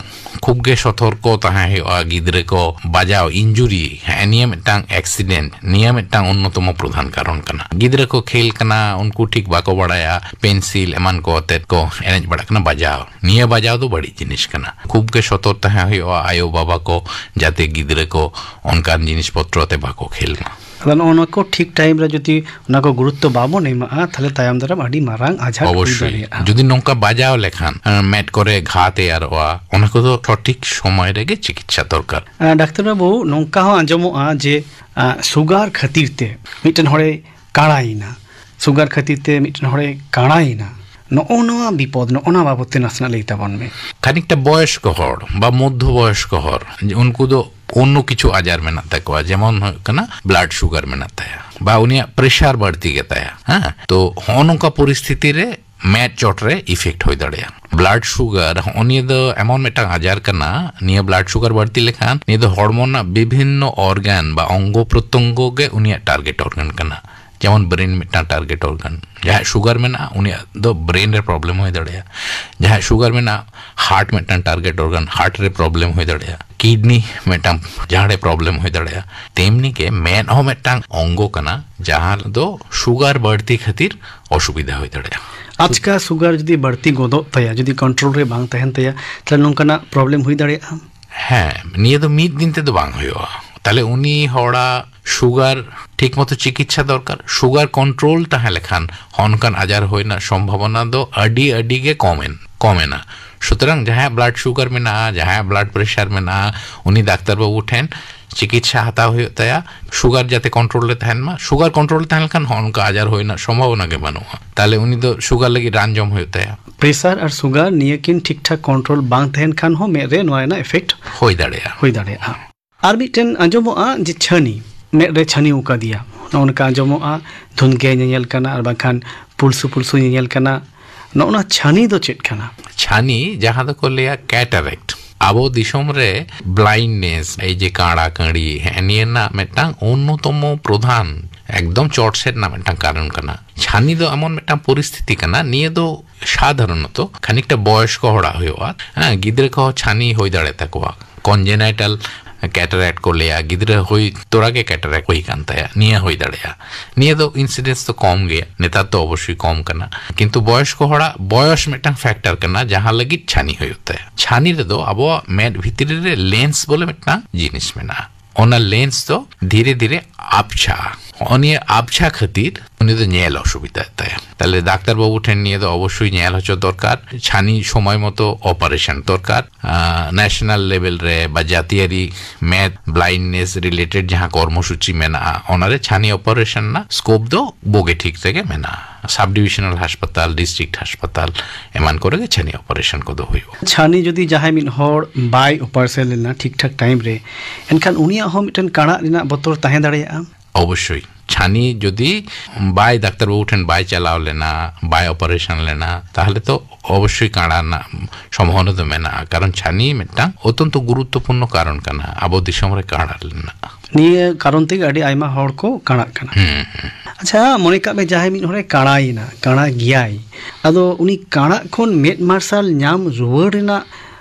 ᱠᱷᱩᱵ ᱜᱮ ᱥᱚᱛᱚᱨᱠᱚ ᱛᱟᱦᱮᱸ ᱦᱩᱭᱩᱜᱼᱟ᱾ ᱜᱤᱫᱽᱨᱟᱹ ᱠᱚ ᱵᱟᱡᱟᱣ, ᱤᱱᱡᱩᱨᱤ, ᱦᱮᱸ, ᱱᱤᱭᱟᱹ ᱢᱤᱫᱴᱟᱝ ᱮᱠᱥᱤᱰᱮᱱᱴ, ᱱᱤᱭᱟᱹ ᱢᱤᱫᱴᱟᱝ ᱚᱱᱱᱚᱛᱚᱢᱚ ᱯᱨᱚᱫᱷᱟᱱ ᱠᱟᱨᱚᱱ ᱠᱟᱱᱟ᱾ ᱜᱤᱫᱽᱨᱟᱹ ᱠᱚ ᱠᱷᱮᱞ ᱠᱟᱱᱟ, ᱩᱱᱠᱩ ᱴᱷᱤᱠ ᱵᱟᱠᱚ ᱵᱟᱲᱟᱭᱟ, ᱯᱮᱱᱥᱤᱞ ᱮᱢᱟᱱ ᱠᱚ ᱟᱛᱮᱫ ᱠᱚ ᱮᱱᱮᱡ ᱵᱟᱲᱟᱜ ᱠᱟᱱᱟ, ᱵᱟᱡᱟᱣ᱾ ᱱᱤᱭᱟᱹ ᱵᱟᱡᱟᱣ ᱫᱚ ᱵᱟᱹᱲᱤᱡ ᱡᱤᱱᱤᱥ ᱠᱟᱱᱟ᱾ ᱠᱷᱩᱵ ᱜᱮ ᱥᱚᱛᱚᱨ ᱛᱟᱦᱮᱸ ᱦᱩᱭᱩᱜᱼᱟ ᱟᱭᱳ ᱵᱟᱵᱟ ᱠᱚ, ᱡᱟᱛᱮ ᱜᱤᱫᱽᱨᱟᱹ ᱠᱚ ᱚᱱᱠᱟᱱ ᱡᱤᱱᱤᱥ ᱯᱚᱛᱨᱚ ᱛᱮ ᱵᱟᱠᱚ ᱠᱷᱮᱞ ᱢᱟ᱾ ᱟᱫᱚ ᱱᱚᱜᱼᱚ ᱱᱚᱣᱟ ᱠᱚ ᱴᱷᱤᱠ ᱴᱟᱭᱤᱢ ᱨᱮ ᱡᱩᱫᱤ ᱚᱱᱟ ᱠᱚ ᱜᱩᱨᱩᱛᱛᱚ ᱵᱟᱵᱚᱱ ᱮᱢᱟᱜᱼᱟ, ᱛᱟᱦᱞᱮ ᱛᱟᱭᱚᱢ ᱫᱟᱨᱟᱢ ᱟᱹᱰᱤ ᱢᱟᱨᱟᱝ ᱟᱡᱷᱟᱴ ᱦᱩᱭ ᱚᱵᱚᱥᱥᱳᱭ᱾ ᱫᱟᱲᱮᱭᱟᱜᱼᱟ᱾ ᱡᱩᱫᱤ ᱱᱚᱝᱠᱟ ᱵᱟᱡᱟᱣ ᱞᱮᱠᱷᱟᱱ, ᱮᱸ, ᱢᱮᱫ ᱠᱚᱨᱮ ᱜᱷᱟ ᱛᱮᱭᱟᱨᱚᱜᱼᱟ, ᱚᱱᱟ ᱠᱚᱫᱚ ᱥᱚᱴᱷᱤᱠ ᱥᱚᱢᱚᱭ ᱨᱮᱜᱮ ᱪᱤᱠᱤᱛᱥᱟ ᱫᱚᱨᱠᱟᱨ᱾ ᱟᱸ, ᱰᱟᱠᱛᱟᱨ ᱵᱟᱹᱵᱩ, ᱱᱚᱝᱠᱟ ᱦᱚᱸ ᱟᱸᱡᱚᱢᱚᱜᱼᱟ ᱡᱮ, ᱟᱸ, ᱥᱩᱜᱟᱨ ᱠᱷᱟᱹᱛᱤᱨ ᱛᱮ ᱢᱤᱫᱴᱮᱱ ᱦᱚᱲᱮ ᱠᱟᱬᱟᱭᱮᱱᱟ, ᱥᱩᱜᱟᱨ ᱠᱷᱟᱹᱛᱤᱨ ᱛᱮ ᱢᱤᱫᱴᱮᱱ ᱦᱚᱲᱮ ᱠᱟᱬᱟᱭᱮᱱᱟ, ᱱᱚᱜᱼᱚ ᱱᱚᱣᱟ ᱵᱤᱯᱚᱫ, ᱱᱚᱜᱼᱚ ᱱᱚᱣᱟ ᱵᱟᱵᱚᱫ ᱛᱮ ᱱᱟᱥᱮᱱᱟᱜ ᱞᱟᱹᱭ ᱛᱟᱵᱚᱱ ᱢᱮ᱾ ᱠᱷᱟᱹᱱᱤᱠᱴᱟ ᱵᱚᱭᱚᱥᱠᱚ ᱦᱚᱲ ᱵᱟ ᱢᱚᱫᱽᱫᱷᱚ ᱵᱚᱭᱚᱥᱠᱚ ᱦᱚᱲ, ᱩᱱᱠᱩ ᱫᱚ ᱚᱱᱱᱚ ᱠᱤᱪᱷᱩ ᱟᱡᱟᱨ ᱢᱮᱱᱟᱜ ᱛᱟᱠᱚᱣᱟ, ᱡᱮᱢᱚᱱ ᱦᱩᱭᱩᱜ ᱠᱟᱱᱟ ᱵᱞᱟᱰ ᱥᱩᱜᱟᱨ ᱢᱮᱱᱟᱜ ᱛᱟᱭᱟ ᱵᱟ ᱩᱱᱤᱭᱟᱜ ᱯᱨᱮᱥᱟᱨ ᱵᱟᱹᱲᱛᱤ ᱜᱮᱛᱟᱭᱟ, ᱦᱮᱸ, ᱛᱚ ᱦᱚᱸᱜᱼᱚ ᱱᱚᱝᱠᱟ ᱯᱚᱨᱤᱥᱛᱷᱤᱛᱤ ᱨᱮ ᱢᱮᱫ ᱪᱚᱴ ᱨᱮ ᱤᱯᱷᱮᱠᱴ ᱦᱩᱭ ᱫᱟᱲᱮᱭᱟᱜᱼᱟ᱾ ᱵᱞᱟᱰ ᱥᱩᱜᱟᱨ ᱦᱚᱸᱜᱼᱚ ᱱᱤᱭᱟᱹ ᱫᱚ ᱮᱢᱚᱱ ᱢᱤᱫᱴᱟᱝ ᱟᱡᱟᱨ ᱠᱟᱱᱟ, ᱱᱤᱭᱟᱹ ᱵᱞᱟᱰ ᱥᱩᱜᱟᱨ ᱵᱟᱹᱲᱛᱤ ᱞᱮᱠᱷᱟᱱ ᱱᱤᱭᱟᱹ ᱫᱚ ᱦᱚᱲᱢᱚ ᱨᱮᱱᱟᱜ ᱵᱤᱵᱷᱤᱱᱱᱚ ᱚᱨᱜᱟᱱ ᱵᱟ ᱚᱝᱜᱚ ᱯᱨᱚᱛᱚᱝᱜᱚ ᱜᱮ ᱩᱱᱤᱭᱟᱜ ᱴᱟᱨᱜᱮᱴ ᱚᱨᱜᱟᱱ ᱠᱟᱱᱟ᱾ ᱡᱮᱢᱚᱱ ᱵᱨᱮᱱ ᱢᱤᱫᱴᱟᱝ ᱴᱟᱨᱜᱮᱴ ᱚᱨᱜᱟᱱ, ᱡᱟᱦᱟᱸᱭᱟᱜ ᱥᱩᱜᱟᱨ ᱢᱮᱱᱟᱜᱼᱟ ᱩᱱᱤᱭᱟᱜ ᱫᱚ ᱵᱨᱮᱱ ᱨᱮ ᱯᱨᱚᱵᱞᱮᱢ ᱦᱩᱭ ᱫᱟᱲᱮᱭᱟᱜᱼᱟ᱾ ᱡᱟᱦᱟᱸᱭᱟᱜ ᱥᱩᱜᱟᱨ ᱢᱮᱱᱟᱜᱼᱟ, ᱦᱟᱨᱴ ᱢᱤᱫᱴᱟᱝ ᱴᱟᱨᱜᱮᱴ ᱚᱨᱜᱟᱱ, ᱦᱟᱨᱴ ᱨᱮ ᱯᱨᱚᱵᱞᱮᱢ ᱦᱩᱭ ᱫᱟᱲᱮᱭᱟᱜᱼᱟ᱾ ᱠᱤᱰᱱᱤ ᱢᱤᱫᱴᱟᱝ ᱡᱟᱦᱟᱸ ᱨᱮ ᱯᱨᱚᱵᱞᱮᱢ ᱦᱩᱭ ᱫᱟᱲᱮᱭᱟᱜᱼᱟ, ᱛᱮᱢᱱᱤ ᱜᱮ ᱢᱮᱫ ᱦᱚᱸ ᱢᱤᱫᱴᱟᱝ ᱚᱝᱜᱚ ᱠᱟᱱᱟ ᱡᱟᱦᱟᱸ ᱫᱚ ᱥᱩᱜᱟᱨ ᱵᱟᱹᱲᱛᱤ ᱠᱷᱟᱹᱛᱤᱨ ᱚᱥᱩᱵᱤᱫᱷᱟ ᱦᱩᱭ ᱫᱟᱲᱮᱭᱟᱜᱼᱟ᱾ ᱟᱪᱠᱟ ᱥᱩᱜᱟᱨ ᱡᱩᱫᱤ ᱵᱟᱹᱲᱛᱤ ᱜᱚᱫᱚᱜ ᱛᱟᱭᱟ, ᱡᱩᱫᱤ ᱠᱚᱱᱴᱨᱳᱞ ᱨᱮ ᱵᱟᱝ ᱛᱟᱦᱮᱱ ᱛᱟᱭᱟ, ᱛᱟᱦᱞᱮ ᱱᱚᱝᱠᱟᱱᱟᱜ ᱯᱨᱚᱵᱞᱮᱢ ᱦᱩᱭ ᱫᱟᱲᱮᱭᱟᱜᱼᱟ᱾ ᱦᱮᱸ, ᱱᱤᱭᱟᱹ ᱫᱚ ᱢᱤᱫ ᱫᱤᱱ ᱛᱮᱫᱚ ᱵᱟᱝ ᱦᱩᱭᱩᱜᱼᱟ᱾ ᱛᱟᱦᱞᱮ ᱩᱱᱤ ᱦᱚᱲᱟᱜ ᱥᱩᱜᱟᱨ ᱴᱷᱤᱠ ᱢᱚᱛᱚ ᱪᱤᱠᱤᱛᱥᱟ ᱫᱚᱨᱠᱟᱨ᱾ ᱥᱩᱜᱟᱨ ᱠᱚᱱᱴᱨᱳᱞ ᱛᱟᱦᱮᱸ ᱞᱮᱠᱷᱟᱱ ᱦᱚᱸ ᱚᱱᱠᱟᱱ ᱟᱡᱟᱨ ᱦᱩᱭ ᱨᱮᱱᱟᱜ ᱥᱚᱢᱵᱷᱟᱵᱚᱱᱟ ᱫᱚ ᱟᱹᱰᱤ, ᱟᱹᱰᱤ ᱜᱮ ᱠᱚᱢ ᱮᱱ, ᱠᱚᱢ ᱮᱱᱟ᱾ ᱥᱩᱛᱚᱨᱟᱝ ᱡᱟᱦᱟᱸᱭᱟᱜ ᱵᱞᱟᱰ ᱥᱩᱜᱟᱨ ᱢᱮᱱᱟᱜᱼᱟ, ᱡᱟᱦᱟᱸᱭᱟᱜ ᱵᱞᱟᱰ ᱯᱨᱮᱥᱟᱨ ᱢᱮᱱᱟᱜᱼᱟ, ᱩᱱᱤ ᱰᱟᱠᱛᱟᱨ ᱵᱟᱹᱵᱩ ᱴᱷᱮᱱ ᱪᱤᱠᱤᱛᱥᱟ ᱦᱟᱛᱟᱣ ᱦᱩᱭᱩᱜ ᱛᱟᱭᱟ, ᱥᱩᱜᱟᱨ ᱡᱟᱛᱮ ᱠᱚᱱᱴᱨᱳᱞ ᱨᱮ ᱛᱟᱦᱮᱱ ᱢᱟ᱾ ᱥᱩᱜᱟᱨ ᱠᱚᱱᱴᱨᱳᱞ ᱨᱮ ᱛᱟᱦᱮᱸ ᱞᱮᱱᱠᱷᱟᱱ ᱦᱚᱸ ᱚᱱᱠᱟ ᱟᱡᱟᱨ ᱦᱩᱭ ᱨᱮᱱᱟᱜ ᱥᱚᱢᱵᱷᱟᱵᱚᱱᱟ ᱜᱮ ᱵᱟᱹᱱᱩᱜᱼᱟ᱾ ᱛᱟᱦᱞᱮ ᱩᱱᱤ ᱫᱚ ᱥᱩᱜᱟᱨ ᱞᱟᱹᱜᱤᱫ ᱨᱟᱱ ᱡᱚᱢ ᱦᱩᱭᱩᱜ ᱛᱟᱭᱟ᱾ ᱯᱨᱮᱥᱟᱨ ᱟᱨ ᱥᱩᱜᱟᱨ ᱱᱤᱭᱟᱹ ᱠᱤᱱ ᱴᱷᱤᱠ ᱴᱷᱟᱠ ᱠᱚᱱᱴᱨᱳᱞ ᱵᱟᱝ ᱛᱟᱦᱮᱱ ᱠᱷᱟᱱ ᱦᱚᱸ ᱢᱮᱫ ᱨᱮ ᱱᱚᱣᱟ ᱨᱮᱱᱟᱜ ᱤᱯᱷᱮᱠᱴ ᱦᱩᱭ ᱫᱟᱲᱮᱭᱟᱜᱼᱟ᱾ ᱦᱩᱭ ᱫᱟᱲᱮᱭᱟᱜᱼᱟ᱾ ᱟᱨ ᱢᱤᱫᱴᱮᱱ ᱟᱸᱡᱚᱢᱚᱜᱼᱟ ᱡᱮ ᱪᱷᱟᱹᱱᱤ, ᱢᱮᱫ ᱨᱮ ᱪᱷᱟᱹᱱᱤ ᱚᱠᱟ ᱫᱮᱭᱟ, ᱱᱚᱜᱼᱚ ᱱᱚᱝᱠᱟ ᱟᱸᱡᱚᱢᱚᱜᱼᱟ, ᱫᱷᱩᱸᱫᱽᱜᱮ ᱧᱮᱧᱮᱞ ᱠᱟᱱᱟ ᱟᱨ ᱵᱟᱝᱠᱷᱟᱱ ᱯᱩᱞᱥᱩ ᱯᱩᱞᱥᱩ ᱧᱮᱧᱮᱞ ᱠᱟᱱᱟ᱾ ᱱᱚᱜᱼᱚ ᱱᱚᱣᱟ ᱪᱷᱟᱹᱱᱤ ᱫᱚ ᱪᱮᱫ ᱠᱟᱱᱟ? ᱪᱷᱟᱹᱱᱤ, ᱡᱟᱦᱟᱸ ᱫᱚᱠᱚ ᱞᱟᱹᱭᱟ ᱠᱮᱴᱟᱨᱮᱠᱴ, ᱟᱵᱚ ᱫᱤᱥᱚᱢ ᱨᱮ ᱵᱞᱟᱭᱤᱱᱰᱱᱮᱥ, ᱮᱭ ᱡᱮ ᱠᱟᱬᱟ ᱠᱟᱺᱲᱤ, ᱦᱮᱸ, ᱱᱤᱭᱟᱹ ᱨᱮᱱᱟᱜ ᱢᱤᱫᱴᱟᱝ ᱚᱱᱱᱚᱛᱚᱢᱚ ᱯᱨᱚᱫᱷᱟᱱ ᱮᱠᱫᱚᱢ ᱪᱚᱴ ᱥᱮᱫ ᱨᱮᱱᱟᱜ ᱢᱤᱫᱴᱟᱝ ᱠᱟᱨᱚᱱ ᱠᱟᱱᱟ᱾ ᱪᱷᱟᱱᱤ ᱫᱚ ᱮᱢᱚᱱ ᱢᱤᱫᱴᱟᱝ ᱯᱚᱨᱤᱥᱛᱷᱤᱛᱤ ᱠᱟᱱᱟ, ᱱᱤᱭᱟᱹ ᱫᱚ ᱥᱟᱫᱷᱟᱨᱚᱱᱚᱛᱚ ᱠᱷᱟᱱᱤᱠᱴᱟ ᱵᱚᱭᱚᱥᱠᱚ ᱦᱚᱲᱟᱜ ᱦᱩᱭᱩᱜᱼᱟ᱾ ᱦᱮᱸ, ᱜᱤᱫᱽᱨᱟᱹ ᱠᱚᱦᱚᱸ ᱪᱷᱟᱱᱤ ᱦᱩᱭ ᱫᱟᱲᱮ ᱛᱟᱠᱚᱣᱟ, ᱠᱚᱱᱡᱮᱱᱟᱭᱴᱟᱞ ᱠᱮᱴᱟᱨᱮᱠᱴ ᱠᱚ ᱞᱟᱹᱭᱟ, ᱜᱤᱫᱽᱨᱟᱹ ᱦᱩᱭ ᱛᱚᱨᱟ ᱜᱮ ᱠᱮᱴᱟᱨᱮᱠᱴ ᱦᱩᱭ ᱠᱟᱱ ᱛᱟᱭᱟ, ᱱᱤᱭᱟᱹ ᱦᱩᱭ ᱫᱟᱲᱮᱭᱟᱜᱼᱟ᱾ ᱱᱤᱭᱟᱹ ᱫᱚ ᱤᱱᱥᱤᱰᱮᱱᱥ ᱫᱚ ᱠᱚᱢ ᱜᱮᱭᱟ, ᱱᱮᱛᱟᱨ ᱫᱚ ᱚᱵᱚᱥᱥᱳᱭ ᱠᱚᱢ ᱠᱟᱱᱟ, ᱠᱤᱱᱛᱩ ᱵᱚᱭᱚᱥᱠᱚ ᱦᱚᱲᱟᱜ ᱵᱚᱭᱚᱥ ᱢᱤᱫᱴᱟᱝ ᱯᱷᱮᱠᱴᱟᱨ ᱠᱟᱱᱟ, ᱡᱟᱦᱟᱸ ᱞᱟᱹᱜᱤᱫ ᱪᱷᱟᱱᱤ ᱦᱩᱭᱩᱜ ᱛᱟᱭᱟ᱾ ᱪᱷᱟᱱᱤ ᱨᱮᱫᱚ ᱟᱵᱚᱣᱟᱜ ᱢᱮᱫ ᱵᱷᱤᱛᱨᱤ ᱨᱮ ᱞᱮᱱᱥ ᱵᱚᱞᱮ ᱢᱤᱫᱴᱟᱝ ᱡᱤᱱᱤᱥ ᱢᱮᱱᱟᱜᱼᱟ, ᱚᱱᱟ ᱞᱮᱱᱥ ᱫᱚ ᱫᱷᱤᱨᱮ ᱫᱷᱤᱨᱮ ᱟᱵᱪᱷᱟᱜᱼᱟ᱾ ᱦᱚᱸᱜᱼᱚ ᱱᱤᱭᱟᱹ ᱟᱵᱪᱷᱟ ᱠᱷᱟᱹᱛᱤᱨ ᱩᱱᱤ ᱫᱚ ᱧᱮᱞ ᱚᱥᱩᱵᱤᱫᱷᱟᱜ ᱛᱟᱭᱟ᱾ ᱛᱟᱦᱞᱮ ᱰᱟᱠᱛᱟᱨ ᱵᱟᱹᱵᱩ ᱴᱷᱮᱱ ᱱᱤᱭᱟᱹ ᱫᱚ ᱚᱵᱚᱥᱥᱳᱭ ᱧᱮᱞ ᱦᱚᱪᱚ ᱫᱚᱨᱠᱟᱨ᱾ ᱪᱷᱟᱱᱤ ᱥᱚᱢᱚᱭ ᱢᱚᱛᱚ ᱚᱯᱟᱨᱮᱥᱚᱱ ᱫᱚᱨᱠᱟᱨ᱾ ᱱᱮᱥᱚᱱᱟᱞ ᱞᱮᱵᱮᱞ ᱨᱮ ᱵᱟ ᱡᱟᱹᱛᱤᱭᱟᱹᱨᱤ ᱢᱮᱫ ᱵᱞᱟᱭᱤᱱᱰᱱᱮᱥ ᱨᱤᱞᱮᱴᱮᱰ ᱡᱟᱦᱟᱸ ᱠᱚᱨᱢᱚᱥᱩᱪᱤ ᱢᱮᱱᱟᱜᱼᱟ, ᱚᱱᱟᱨᱮ ᱪᱷᱟᱱᱤ ᱚᱯᱟᱨᱮᱥᱚᱱ ᱨᱮᱱᱟᱜ ᱥᱠᱳᱯ ᱫᱚ ᱵᱳᱜᱮ ᱴᱷᱤᱠ ᱛᱮᱜᱮ ᱢᱮᱱᱟᱜᱼᱟ᱾ ᱥᱟᱵ ᱰᱤᱵᱤᱥᱚᱱᱟᱞ ᱦᱟᱥᱯᱟᱛᱟᱞ, ᱰᱤᱥᱴᱨᱤᱠᱴ ᱦᱟᱥᱯᱟᱛᱟᱞ ᱮᱢᱟᱱ ᱠᱚᱨᱮ ᱜᱮ ᱪᱷᱟᱹᱱᱤ ᱚᱯᱟᱨᱮᱥᱚᱱ ᱠᱚᱫᱚ ᱦᱩᱭᱩᱜᱼᱟ᱾ ᱪᱷᱟᱹᱱᱤ ᱡᱩᱫᱤ ᱡᱟᱦᱟᱸᱭ ᱢᱤᱫ ᱦᱚᱲ ᱵᱟᱭ ᱚᱯᱟᱨᱮᱥᱚᱱ ᱞᱮᱱᱟ ᱴᱷᱤᱠ ᱴᱷᱟᱠ ᱴᱟᱭᱤᱢ ᱨᱮ, ᱮᱱᱠᱷᱟᱱ ᱩᱱᱤᱭᱟᱜ ᱦᱚᱸ ᱢᱤᱫᱴᱮᱱ ᱠᱟᱬᱟᱜ ᱨᱮᱱᱟᱜ ᱵᱚᱛᱚᱨ ᱛᱟᱦᱮᱸ ᱫᱟᱲᱮᱭᱟᱜᱼᱟ᱾ ᱚᱵᱚᱥᱥᱳᱭ, ᱪᱷᱟᱹᱱᱤ ᱡᱩᱫᱤ ᱵᱟᱭ, ᱰᱟᱠᱛᱟᱨ ᱵᱟᱹᱵᱩ ᱴᱷᱮᱱ ᱵᱟᱭ ᱪᱟᱞᱟᱣ ᱞᱮᱱᱟ, ᱵᱟᱭ ᱚᱯᱟᱨᱮᱥᱚᱱ ᱞᱮᱱᱟ, ᱛᱟᱦᱚᱞᱮ ᱛᱚ ᱚᱵᱚᱥᱥᱳᱭ ᱠᱟᱬᱟ ᱨᱮᱱᱟᱜ ᱥᱚᱢᱵᱷᱚᱵᱚᱱᱟ ᱫᱚ ᱢᱮᱱᱟᱜᱼᱟ, ᱠᱟᱨᱚᱱ ᱪᱷᱟᱹᱱᱤ ᱢᱤᱫᱴᱟᱝ ᱚᱛᱚᱱᱛᱚ ᱜᱩᱨᱩᱛᱛᱚᱯᱩᱨᱱᱚ ᱠᱟᱨᱚᱱ ᱠᱟᱱᱟ ᱟᱵᱚ ᱫᱤᱥᱚᱢ ᱨᱮ ᱠᱟᱬᱟ ᱨᱮᱱᱟᱜ᱾ ᱱᱤᱭᱟᱹ ᱠᱟᱨᱚᱱ ᱛᱮᱜᱮ ᱟᱹᱰᱤ ᱟᱭᱢᱟ ᱦᱚᱲ ᱠᱚ ᱠᱟᱬᱟᱜ ᱠᱟᱱᱟ᱾ ᱦᱩᱸ, ᱦᱩᱸ᱾ ᱟᱪᱪᱷᱟ, ᱢᱚᱱᱮ ᱠᱟᱜ ᱢᱮ ᱡᱟᱦᱟᱸᱭ ᱢᱤᱫ ᱦᱚᱲᱮ ᱠᱟᱬᱟᱭᱮᱱᱟ, ᱠᱟᱬᱟ ᱜᱮᱭᱟᱭ, ᱟᱫᱚ ᱩᱱᱤ ᱠᱟᱬᱟᱜ ᱠᱷᱚᱱ ᱢᱮᱫ ᱢᱟᱨᱥᱟᱞ ᱧᱟᱢ ᱨᱩᱣᱟᱹᱲ ᱨᱮᱱᱟᱜ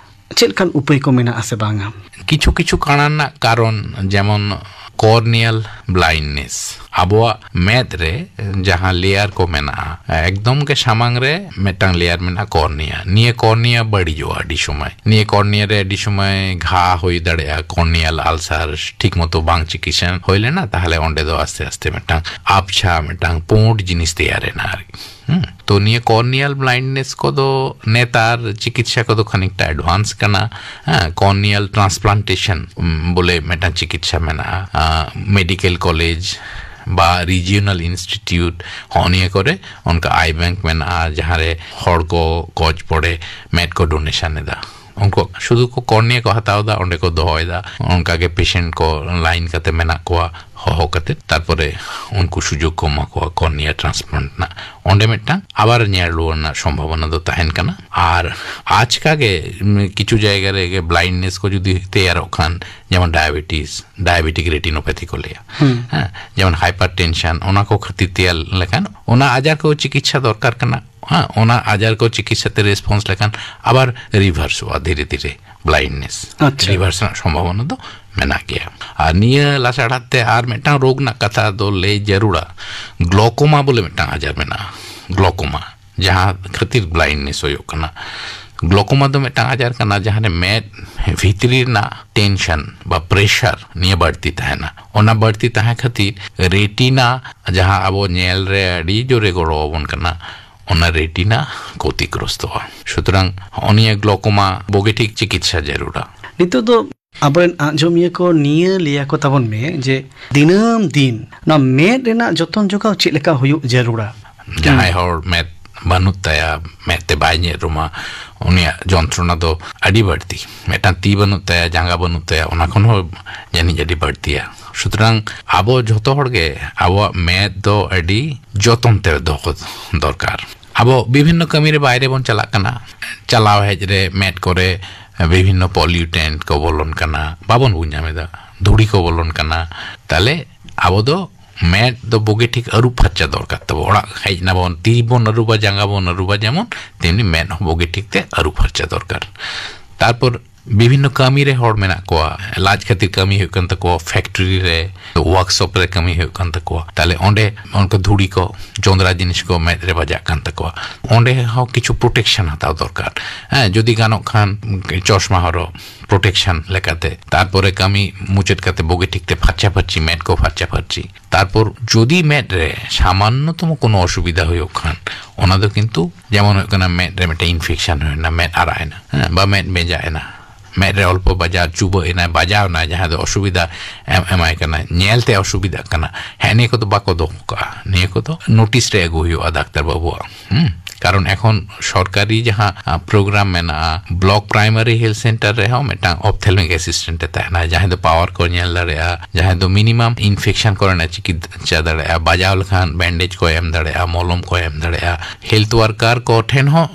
ᱪᱮᱫ ᱞᱮᱠᱟᱱ ᱩᱯᱟᱹᱭ ᱠᱚ ᱢᱮᱱᱟᱜᱼᱟ ᱥᱮ ᱵᱟᱝᱟ? ᱠᱤᱪᱷᱩ ᱠᱤᱪᱷᱩ ᱠᱟᱬᱟ ᱨᱮᱱᱟᱜ ᱠᱟᱨᱚᱱ, ᱡᱮᱢᱚᱱ ᱠᱚᱨᱱᱤᱭᱟᱞ ᱵᱞᱟᱭᱤᱱᱰᱱᱮᱥ, ᱟᱵᱚᱣᱟᱜ ᱢᱮᱫ ᱨᱮ ᱡᱟᱦᱟᱸ ᱞᱮᱭᱟᱨ ᱠᱚ ᱢᱮᱱᱟᱜᱼᱟ, ᱮᱠᱫᱚᱢ ᱜᱮ ᱥᱟᱢᱟᱝ ᱨᱮ ᱢᱤᱫᱴᱟᱝ ᱞᱮᱭᱟᱨ ᱢᱮᱱᱟᱜᱼᱟ ᱠᱚᱨᱱᱤᱭᱟ᱾ ᱱᱤᱭᱟᱹ ᱠᱚᱨᱱᱤᱭᱟ ᱵᱟᱹᱲᱤᱡᱚᱜᱼᱟ ᱟᱹᱰᱤ ᱥᱚᱢᱚᱭ᱾ ᱱᱤᱭᱟᱹ ᱠᱚᱨᱱᱤᱭᱟ ᱨᱮ ᱟᱹᱰᱤ ᱥᱚᱢᱚᱭ ᱜᱷᱟ ᱦᱩᱭ ᱫᱟᱲᱮᱭᱟᱜᱼᱟ, ᱠᱚᱨᱱᱤᱭᱟᱞ ᱟᱞᱥᱟᱨ ᱴᱷᱤᱠ ᱢᱚᱛᱚ ᱵᱟᱝ ᱪᱤᱠᱤᱛᱥᱟ ᱦᱩᱭ ᱞᱮᱱᱟ, ᱛᱟᱦᱞᱮ ᱚᱸᱰᱮ ᱫᱚ ᱟᱥᱛᱮ ᱟᱥᱛᱮ ᱢᱤᱫᱴᱟᱝ ᱟᱵᱪᱷᱟ, ᱢᱤᱫᱴᱟᱝ ᱯᱩᱸᱰ ᱡᱤᱱᱤᱥ ᱛᱮᱭᱟᱨ ᱮᱱᱟ ᱟᱨᱠᱤ᱾ ᱦᱩᱸ, ᱛᱚ ᱱᱤᱭᱟᱹ ᱠᱚᱨᱱᱤᱭᱟᱞ ᱵᱞᱟᱭᱤᱱᱰᱱᱮᱥ ᱠᱚᱫᱚ ᱱᱮᱛᱟᱨ ᱪᱤᱠᱤᱛᱥᱟ ᱠᱚᱫᱚ ᱠᱷᱟᱱᱤᱠᱴᱟ ᱮᱰᱵᱷᱟᱱᱥ ᱠᱟᱱᱟ᱾ ᱦᱮᱸ, ᱠᱚᱨᱱᱤᱭᱟᱞ ᱴᱨᱟᱱᱥᱯᱞᱟᱱᱴᱮᱥᱚᱱ, ᱩᱢ, ᱵᱚᱞᱮ ᱢᱤᱫᱴᱟᱝ ᱪᱤᱠᱤᱛᱥᱟ ᱢᱮᱱᱟᱜᱼᱟ᱾ ᱟᱸ, ᱢᱮᱰᱤᱠᱮᱞ ᱠᱚᱞᱮᱡᱽ ᱵᱟ ᱨᱤᱡᱤᱭᱚᱱᱟᱞ ᱤᱱᱥᱴᱤᱴᱤᱭᱩᱴ, ᱦᱚᱸᱜᱼᱚ ᱱᱤᱭᱟᱹ ᱠᱚᱨᱮ ᱚᱱᱠᱟ ᱟᱭ ᱵᱮᱝᱠ ᱢᱮᱱᱟᱜᱼᱟ, ᱡᱟᱦᱟᱸ ᱨᱮ ᱦᱚᱲ ᱠᱚ ᱜᱚᱡ ᱯᱚᱨᱮ ᱢᱮᱫ ᱠᱚ ᱰᱳᱱᱮᱥᱚᱱ ᱮᱫᱟ᱾ ᱩᱱᱠᱩ ᱥᱩᱫᱷᱩ ᱠᱚ ᱠᱚᱨᱱᱤᱭᱟ ᱠᱚ ᱦᱟᱛᱟᱣ ᱮᱫᱟ, ᱚᱸᱰᱮ ᱠᱚ ᱫᱚᱦᱚᱭᱮᱫᱟ, ᱚᱱᱠᱟ ᱜᱮ ᱯᱮᱥᱮᱱᱴ ᱠᱚ ᱞᱟᱭᱤᱱ ᱠᱟᱛᱮ ᱢᱮᱱᱟᱜ ᱠᱚᱣᱟ, ᱦᱚᱦᱚ ᱠᱟᱛᱮ ᱛᱟᱨᱯᱚᱨᱮ ᱩᱱᱠᱩ ᱥᱩᱡᱳᱜᱽ ᱠᱚ ᱮᱢᱟ ᱠᱚᱣᱟ ᱠᱚᱨᱱᱤᱭᱟ ᱴᱨᱟᱱᱥᱯᱞᱟᱱᱴ ᱨᱮᱱᱟᱜ᱾ ᱚᱸᱰᱮ ᱢᱤᱫᱴᱟᱝ ᱟᱵᱟᱨ ᱧᱮᱞ ᱨᱩᱣᱟᱹᱲ ᱨᱮᱱᱟᱜ ᱥᱚᱢᱵᱷᱟᱵᱚᱱᱟ ᱫᱚ ᱛᱟᱦᱮᱱ ᱠᱟᱱᱟ᱾ ᱟᱨ ᱟᱪᱠᱟ ᱜᱮ ᱩᱢ, ᱠᱤᱪᱷᱩ ᱡᱟᱭᱜᱟ ᱨᱮᱜᱮ ᱵᱞᱟᱭᱤᱱᱰᱱᱮᱥ ᱠᱚ ᱡᱩᱫᱤ ᱛᱮᱭᱟᱨᱚᱜ ᱠᱷᱟᱱ, ᱡᱮᱢᱚᱱ ᱰᱟᱭᱟᱵᱮᱴᱤᱥ, ᱰᱟᱭᱟᱵᱮᱴᱤᱠ ᱨᱮᱴᱤᱱᱳᱯᱮᱛᱷᱤ ᱠᱚ ᱞᱟᱹᱭᱟ, ᱦᱮᱸ, ᱡᱮᱢᱚᱱ ᱦᱟᱭᱯᱟᱨ ᱴᱮᱱᱥᱚᱱ, ᱚᱱᱟ ᱠᱚ ᱠᱷᱟᱹᱛᱤᱨ ᱛᱮᱭᱟᱨ ᱞᱮᱠᱷᱟᱱ ᱚᱱᱟ ᱟᱡᱟᱨ ᱠᱚ ᱪᱤᱠᱤᱛᱥᱟ ᱫᱚᱨᱠᱟᱨ ᱠᱟᱱᱟ᱾ ᱦᱮᱸ, ᱚᱱᱟ ᱟᱡᱟᱨ ᱠᱚ ᱪᱤᱠᱤᱛᱥᱟ ᱛᱮ ᱨᱮᱥᱯᱚᱱᱥ ᱞᱮᱠᱷᱟᱱ ᱟᱵᱟᱨ ᱨᱤᱵᱷᱟᱨᱥᱚᱜᱼᱟ ᱫᱷᱤᱨᱮ ᱫᱷᱤᱨᱮ ᱵᱞᱟᱭᱤᱱᱰᱱᱮᱥ᱾ ᱟᱪᱪᱷᱟ᱾ ᱨᱤᱵᱷᱟᱨᱥ ᱨᱮᱱᱟᱜ ᱥᱚᱢᱵᱷᱟᱵᱚᱱᱟ ᱫᱚ ᱢᱮᱱᱟᱜ ᱜᱮᱭᱟ᱾ ᱟᱨ ᱱᱤᱭᱟᱹ ᱞᱟᱥᱟᱲᱦᱟᱛ ᱛᱮ ᱟᱨ ᱢᱤᱫᱴᱟᱝ ᱨᱳᱜᱽ ᱨᱮᱱᱟᱜ ᱠᱟᱛᱷᱟ ᱫᱚ ᱞᱟᱹᱭ ᱡᱟᱹᱨᱩᱲᱟ, ᱜᱞᱚᱠᱳᱢᱟ ᱵᱚᱞᱮ ᱢᱤᱫᱴᱟᱝ ᱟᱡᱟᱨ ᱢᱮᱱᱟᱜᱼᱟ, ᱜᱞᱚᱠᱳᱢᱟ, ᱡᱟᱦᱟᱸ ᱠᱷᱟᱹᱛᱤᱨ ᱵᱞᱟᱭᱤᱱᱰᱱᱮᱥ ᱦᱩᱭᱩᱜ ᱠᱟᱱᱟ᱾ ᱜᱞᱚᱠᱳᱢᱟ ᱫᱚ ᱢᱤᱫᱴᱟᱝ ᱟᱡᱟᱨ ᱠᱟᱱᱟ, ᱡᱟᱦᱟᱸ ᱨᱮ ᱢᱮᱫ ᱵᱷᱤᱛᱨᱤ ᱨᱮᱱᱟᱜ ᱴᱮᱱᱥᱚᱱ ᱵᱟ ᱯᱨᱮᱥᱟᱨ ᱱᱤᱭᱟᱹ ᱵᱟᱹᱲᱛᱤ ᱛᱟᱦᱮᱱᱟ᱾ ᱚᱱᱟ ᱵᱟᱹᱲᱛᱤ ᱛᱟᱦᱮᱸ ᱠᱷᱟᱹᱛᱤᱨ ᱨᱮᱴᱤᱱᱟ, ᱡᱟᱦᱟᱸ ᱟᱵᱚ ᱧᱮᱞ ᱨᱮ ᱟᱹᱰᱤ ᱡᱳᱨᱮ ᱜᱚᱲᱚ ᱟᱵᱚᱱ ᱠᱟᱱᱟ, ᱚᱱᱟ ᱨᱮᱴᱤᱱᱟ ᱠᱷᱚᱛᱤᱜᱨᱚᱥᱛᱚᱜᱼᱟ᱾ ᱥᱩᱛᱚᱨᱟᱝ, ᱦᱚᱸᱜᱼᱚ ᱱᱤᱭᱟᱹ ᱜᱞᱚᱠᱳᱢᱟ ᱵᱩᱜᱤ ᱴᱷᱤᱠ ᱪᱤᱠᱤᱛᱥᱟ ᱡᱟᱹᱨᱩᱲᱟ᱾ ᱱᱤᱛᱚᱜ ᱫᱚ ᱟᱵᱚᱨᱮᱱ ᱟᱸᱡᱚᱢᱤᱭᱟᱹ ᱠᱚ ᱱᱤᱭᱟᱹ ᱞᱟᱹᱭᱟ ᱠᱚ ᱛᱟᱵᱚᱱ ᱢᱮ ᱡᱮ ᱫᱤᱱᱟᱹᱢ ᱫᱤᱱ ᱱᱚᱣᱟ ᱢᱮᱫ ᱨᱮᱱᱟᱜ ᱡᱚᱛᱚᱱ ᱡᱚᱜᱟᱣ ᱪᱮᱫ ᱞᱮᱠᱟ ᱦᱩᱭᱩᱜ ᱡᱟᱹᱨᱩᱲᱟ? ᱡᱟᱦᱟᱸᱭ ᱦᱚᱲ ᱢᱮᱫ ᱵᱟᱹᱱᱩᱜ ᱛᱟᱭᱟ, ᱢᱮᱫ ᱛᱮ ᱵᱟᱭ ᱧᱮᱞ ᱨᱩᱢᱟ, ᱩᱱᱤᱭᱟᱜ ᱡᱚᱱᱛᱨᱚᱱᱟ ᱫᱚ ᱟᱹᱰᱤ ᱵᱟᱹᱲᱛᱤ᱾ ᱢᱤᱫᱴᱟᱝ ᱛᱤ ᱵᱟᱹᱱᱩᱜ ᱛᱟᱭᱟ, ᱡᱟᱸᱜᱟ ᱵᱟᱹᱱᱩᱜ ᱛᱟᱭᱟ, ᱚᱱᱟ ᱠᱷᱚᱱ ᱦᱚᱸ ᱡᱟᱹᱱᱤᱡ ᱟᱹᱰᱤ ᱵᱟᱹᱲᱛᱤᱭᱟ᱾ ᱥᱩᱛᱚᱨᱟᱝ, ᱟᱵᱚ ᱡᱷᱚᱛᱚ ᱦᱚᱲ ᱜᱮ ᱟᱵᱚᱣᱟᱜ ᱢᱮᱫ ᱫᱚ ᱟᱹᱰᱤ ᱡᱚᱛᱚᱱ ᱛᱮ ᱫᱚᱦᱚ ᱫᱚᱨᱠᱟᱨ᱾ ᱟᱵᱚ ᱵᱤᱵᱷᱤᱱᱱᱚ ᱠᱟᱹᱢᱤ ᱨᱮ ᱵᱟᱭᱨᱮ ᱵᱚᱱ ᱪᱟᱞᱟᱜ ᱠᱟᱱᱟ, ᱪᱟᱞᱟᱣ ᱦᱮᱡ ᱨᱮ ᱢᱮᱫ ᱠᱚᱨᱮ ᱵᱤᱵᱷᱤᱱᱱᱚ ᱯᱚᱞᱤᱭᱩᱴᱮᱱᱴ ᱠᱚ ᱵᱚᱞᱚᱱ ᱠᱟᱱᱟ, ᱵᱟᱵᱚᱱ ᱵᱩᱡᱽ ᱧᱟᱢ ᱮᱫᱟ, ᱫᱷᱩᱲᱤ ᱠᱚ ᱵᱚᱞᱚᱱ ᱠᱟᱱᱟ᱾ ᱛᱟᱦᱞᱮ ᱟᱵᱚ ᱫᱚ ᱢᱮᱫ ᱫᱚ ᱵᱩᱜᱤ ᱴᱷᱤᱠ ᱟᱹᱨᱩᱵ ᱯᱷᱟᱨᱪᱟ ᱫᱚᱨᱠᱟᱨ ᱛᱟᱵᱚ᱾ ᱚᱲᱟᱜ ᱦᱮᱡ ᱱᱟᱵᱚᱱ, ᱛᱤ ᱵᱚᱱ ᱟᱹᱨᱩᱵᱟ, ᱡᱟᱸᱜᱟ ᱵᱚᱱ ᱟᱹᱨᱩᱵᱟ, ᱡᱮᱢᱚᱱ ᱛᱮᱢᱱᱤ ᱢᱮᱫ ᱦᱚᱸ ᱵᱩᱜᱤ ᱴᱷᱤᱠ ᱛᱮ ᱟᱹᱨᱩᱵ ᱯᱷᱟᱨᱪᱟ ᱫᱚᱨᱠᱟᱨ᱾ ᱛᱟᱨᱯᱚᱨ ᱵᱤᱵᱷᱤᱱᱱᱚ ᱠᱟᱹᱢᱤ ᱨᱮ ᱦᱚᱲ ᱢᱮᱱᱟᱜ ᱠᱚᱣᱟ, ᱞᱟᱡ ᱠᱷᱟᱹᱛᱤᱨ ᱠᱟᱹᱢᱤ ᱦᱩᱭᱩᱜ ᱠᱟᱱ ᱛᱟᱠᱚᱣᱟ, ᱯᱷᱮᱠᱴᱨᱤ ᱨᱮ, ᱣᱟᱨᱠᱥᱚᱯ ᱨᱮ ᱠᱟᱹᱢᱤ ᱦᱩᱭᱩᱜ ᱠᱟᱱ ᱛᱟᱠᱚᱣᱟ, ᱛᱟᱦᱞᱮ ᱚᱸᱰᱮ ᱚᱱᱠᱟ ᱫᱷᱩᱲᱤ ᱠᱚ, ᱪᱚᱸᱫᱽᱨᱟ ᱡᱤᱱᱤᱥ ᱠᱚ ᱢᱮᱫ ᱨᱮ ᱵᱟᱡᱟᱜ ᱠᱟᱱ ᱛᱟᱠᱚᱣᱟ, ᱚᱸᱰᱮ ᱦᱚᱸ ᱠᱤᱪᱷᱩ ᱯᱨᱚᱴᱮᱠᱥᱚᱱ ᱦᱟᱛᱟᱣ ᱫᱚᱨᱠᱟᱨ᱾ ᱦᱮᱸ, ᱡᱩᱫᱤ ᱜᱟᱱᱚᱜ ᱠᱷᱟᱱ ᱪᱚᱥᱢᱟ ᱦᱚᱨᱚᱜ, ᱯᱨᱚᱴᱮᱠᱥᱚᱱ ᱞᱮᱠᱟᱛᱮ, ᱛᱟᱨᱯᱚᱨᱮ ᱠᱟᱹᱢᱤ ᱢᱩᱪᱟᱹᱫ ᱠᱟᱛᱮ ᱵᱩᱜᱤ ᱴᱷᱤᱠ ᱛᱮ ᱯᱷᱟᱨᱪᱟ ᱯᱷᱟᱹᱨᱪᱤ, ᱢᱮᱫ ᱠᱚ ᱯᱷᱟᱨᱪᱟ ᱯᱷᱟᱹᱨᱪᱤ᱾ ᱛᱟᱨᱯᱚᱨ ᱡᱩᱫᱤ ᱢᱮᱫ ᱨᱮ ᱥᱟᱢᱟᱱᱱᱚᱛᱚᱢᱚ ᱠᱳᱱᱳ ᱚᱥᱩᱵᱤᱫᱷᱟ ᱦᱩᱭᱩᱜ ᱠᱷᱟᱱ, ᱚᱱᱟ ᱫᱚ ᱠᱤᱱᱛᱩ ᱡᱮᱢᱚᱱ ᱦᱩᱭᱩᱜ ᱠᱟᱱᱟ ᱢᱮᱫ ᱨᱮ ᱢᱤᱫᱴᱮᱱ ᱤᱱᱯᱷᱮᱠᱥᱚᱱ ᱦᱩᱭᱱᱟ, ᱢᱮᱫ ᱟᱨᱟᱜ ᱮᱱᱟ, ᱦᱮᱸ, ᱵᱟ ᱢᱮᱫ ᱵᱮᱸᱡᱟᱜ ᱮᱱᱟ, ᱢᱮᱫ ᱨᱮ ᱚᱞᱯᱚ ᱵᱟᱡᱟᱣ, ᱪᱩᱵᱟᱹᱜ ᱮᱱᱟᱭ, ᱵᱟᱡᱟᱣ ᱮᱱᱟᱭ, ᱡᱟᱦᱟᱸ ᱫᱚ ᱚᱥᱩᱵᱤᱫᱷᱟ ᱮᱢ, ᱮᱢᱟᱭ ᱠᱟᱱᱟ, ᱧᱮᱞ ᱛᱮ ᱚᱥᱩᱵᱤᱫᱷᱟᱜ ᱠᱟᱱᱟ, ᱦᱮᱸ, ᱱᱤᱭᱟᱹ ᱠᱚᱫᱚ ᱵᱟᱠᱚ ᱫᱚᱦᱚ ᱠᱟᱜᱼᱟ᱾ ᱱᱤᱭᱟᱹ ᱠᱚᱫᱚ ᱱᱳᱴᱤᱥ ᱨᱮ ᱟᱹᱜᱩ ᱦᱩᱭᱩᱜᱼᱟ ᱰᱟᱠᱛᱟᱨ ᱵᱟᱹᱵᱩᱣᱟᱜ᱾ ᱦᱩᱸ᱾ ᱠᱟᱨᱚᱱ ᱮᱠᱷᱚᱱ ᱥᱚᱨᱠᱟᱨᱤ ᱡᱟᱦᱟᱸ ᱯᱨᱳᱜᱨᱟᱢ ᱢᱮᱱᱟᱜᱼᱟ, ᱵᱞᱚᱠ ᱯᱨᱟᱭᱢᱟᱨᱤ ᱦᱮᱞᱛᱷ ᱥᱮᱱᱴᱟᱨ ᱨᱮᱦᱚᱸ ᱢᱤᱫᱴᱟᱝ ᱚᱯᱛᱷᱮᱞᱢᱤᱠ ᱮᱥᱤᱥᱴᱮᱱᱴ ᱮ ᱛᱟᱦᱮᱱᱟ, ᱡᱟᱦᱟᱸᱭ ᱫᱚ ᱯᱟᱣᱟᱨ ᱠᱚ ᱧᱮᱞ ᱫᱟᱲᱮᱭᱟᱜᱼᱟ, ᱡᱟᱦᱟᱸᱭ ᱫᱚ ᱢᱤᱱᱤᱢᱟᱢ ᱤᱱᱯᱷᱮᱠᱥᱚᱱ ᱠᱚᱨᱮᱱᱟᱜ ᱪᱤᱠᱤᱛᱥᱟ ᱫᱟᱲᱮᱭᱟᱜᱼᱟ, ᱵᱟᱡᱟᱣ ᱞᱮᱠᱷᱟᱱ ᱵᱮᱱᱰᱮᱡᱽ ᱠᱚ ᱮᱢ ᱫᱟᱲᱮᱭᱟᱜᱼᱟ, ᱢᱚᱞᱚᱢ ᱠᱚ ᱮᱢ ᱫᱟᱲᱮᱭᱟᱜᱼᱟ᱾ ᱦᱮᱞᱛᱷ ᱣᱟᱨᱠᱟᱨ ᱠᱚ ᱴᱷᱮᱱ ᱦᱚᱸ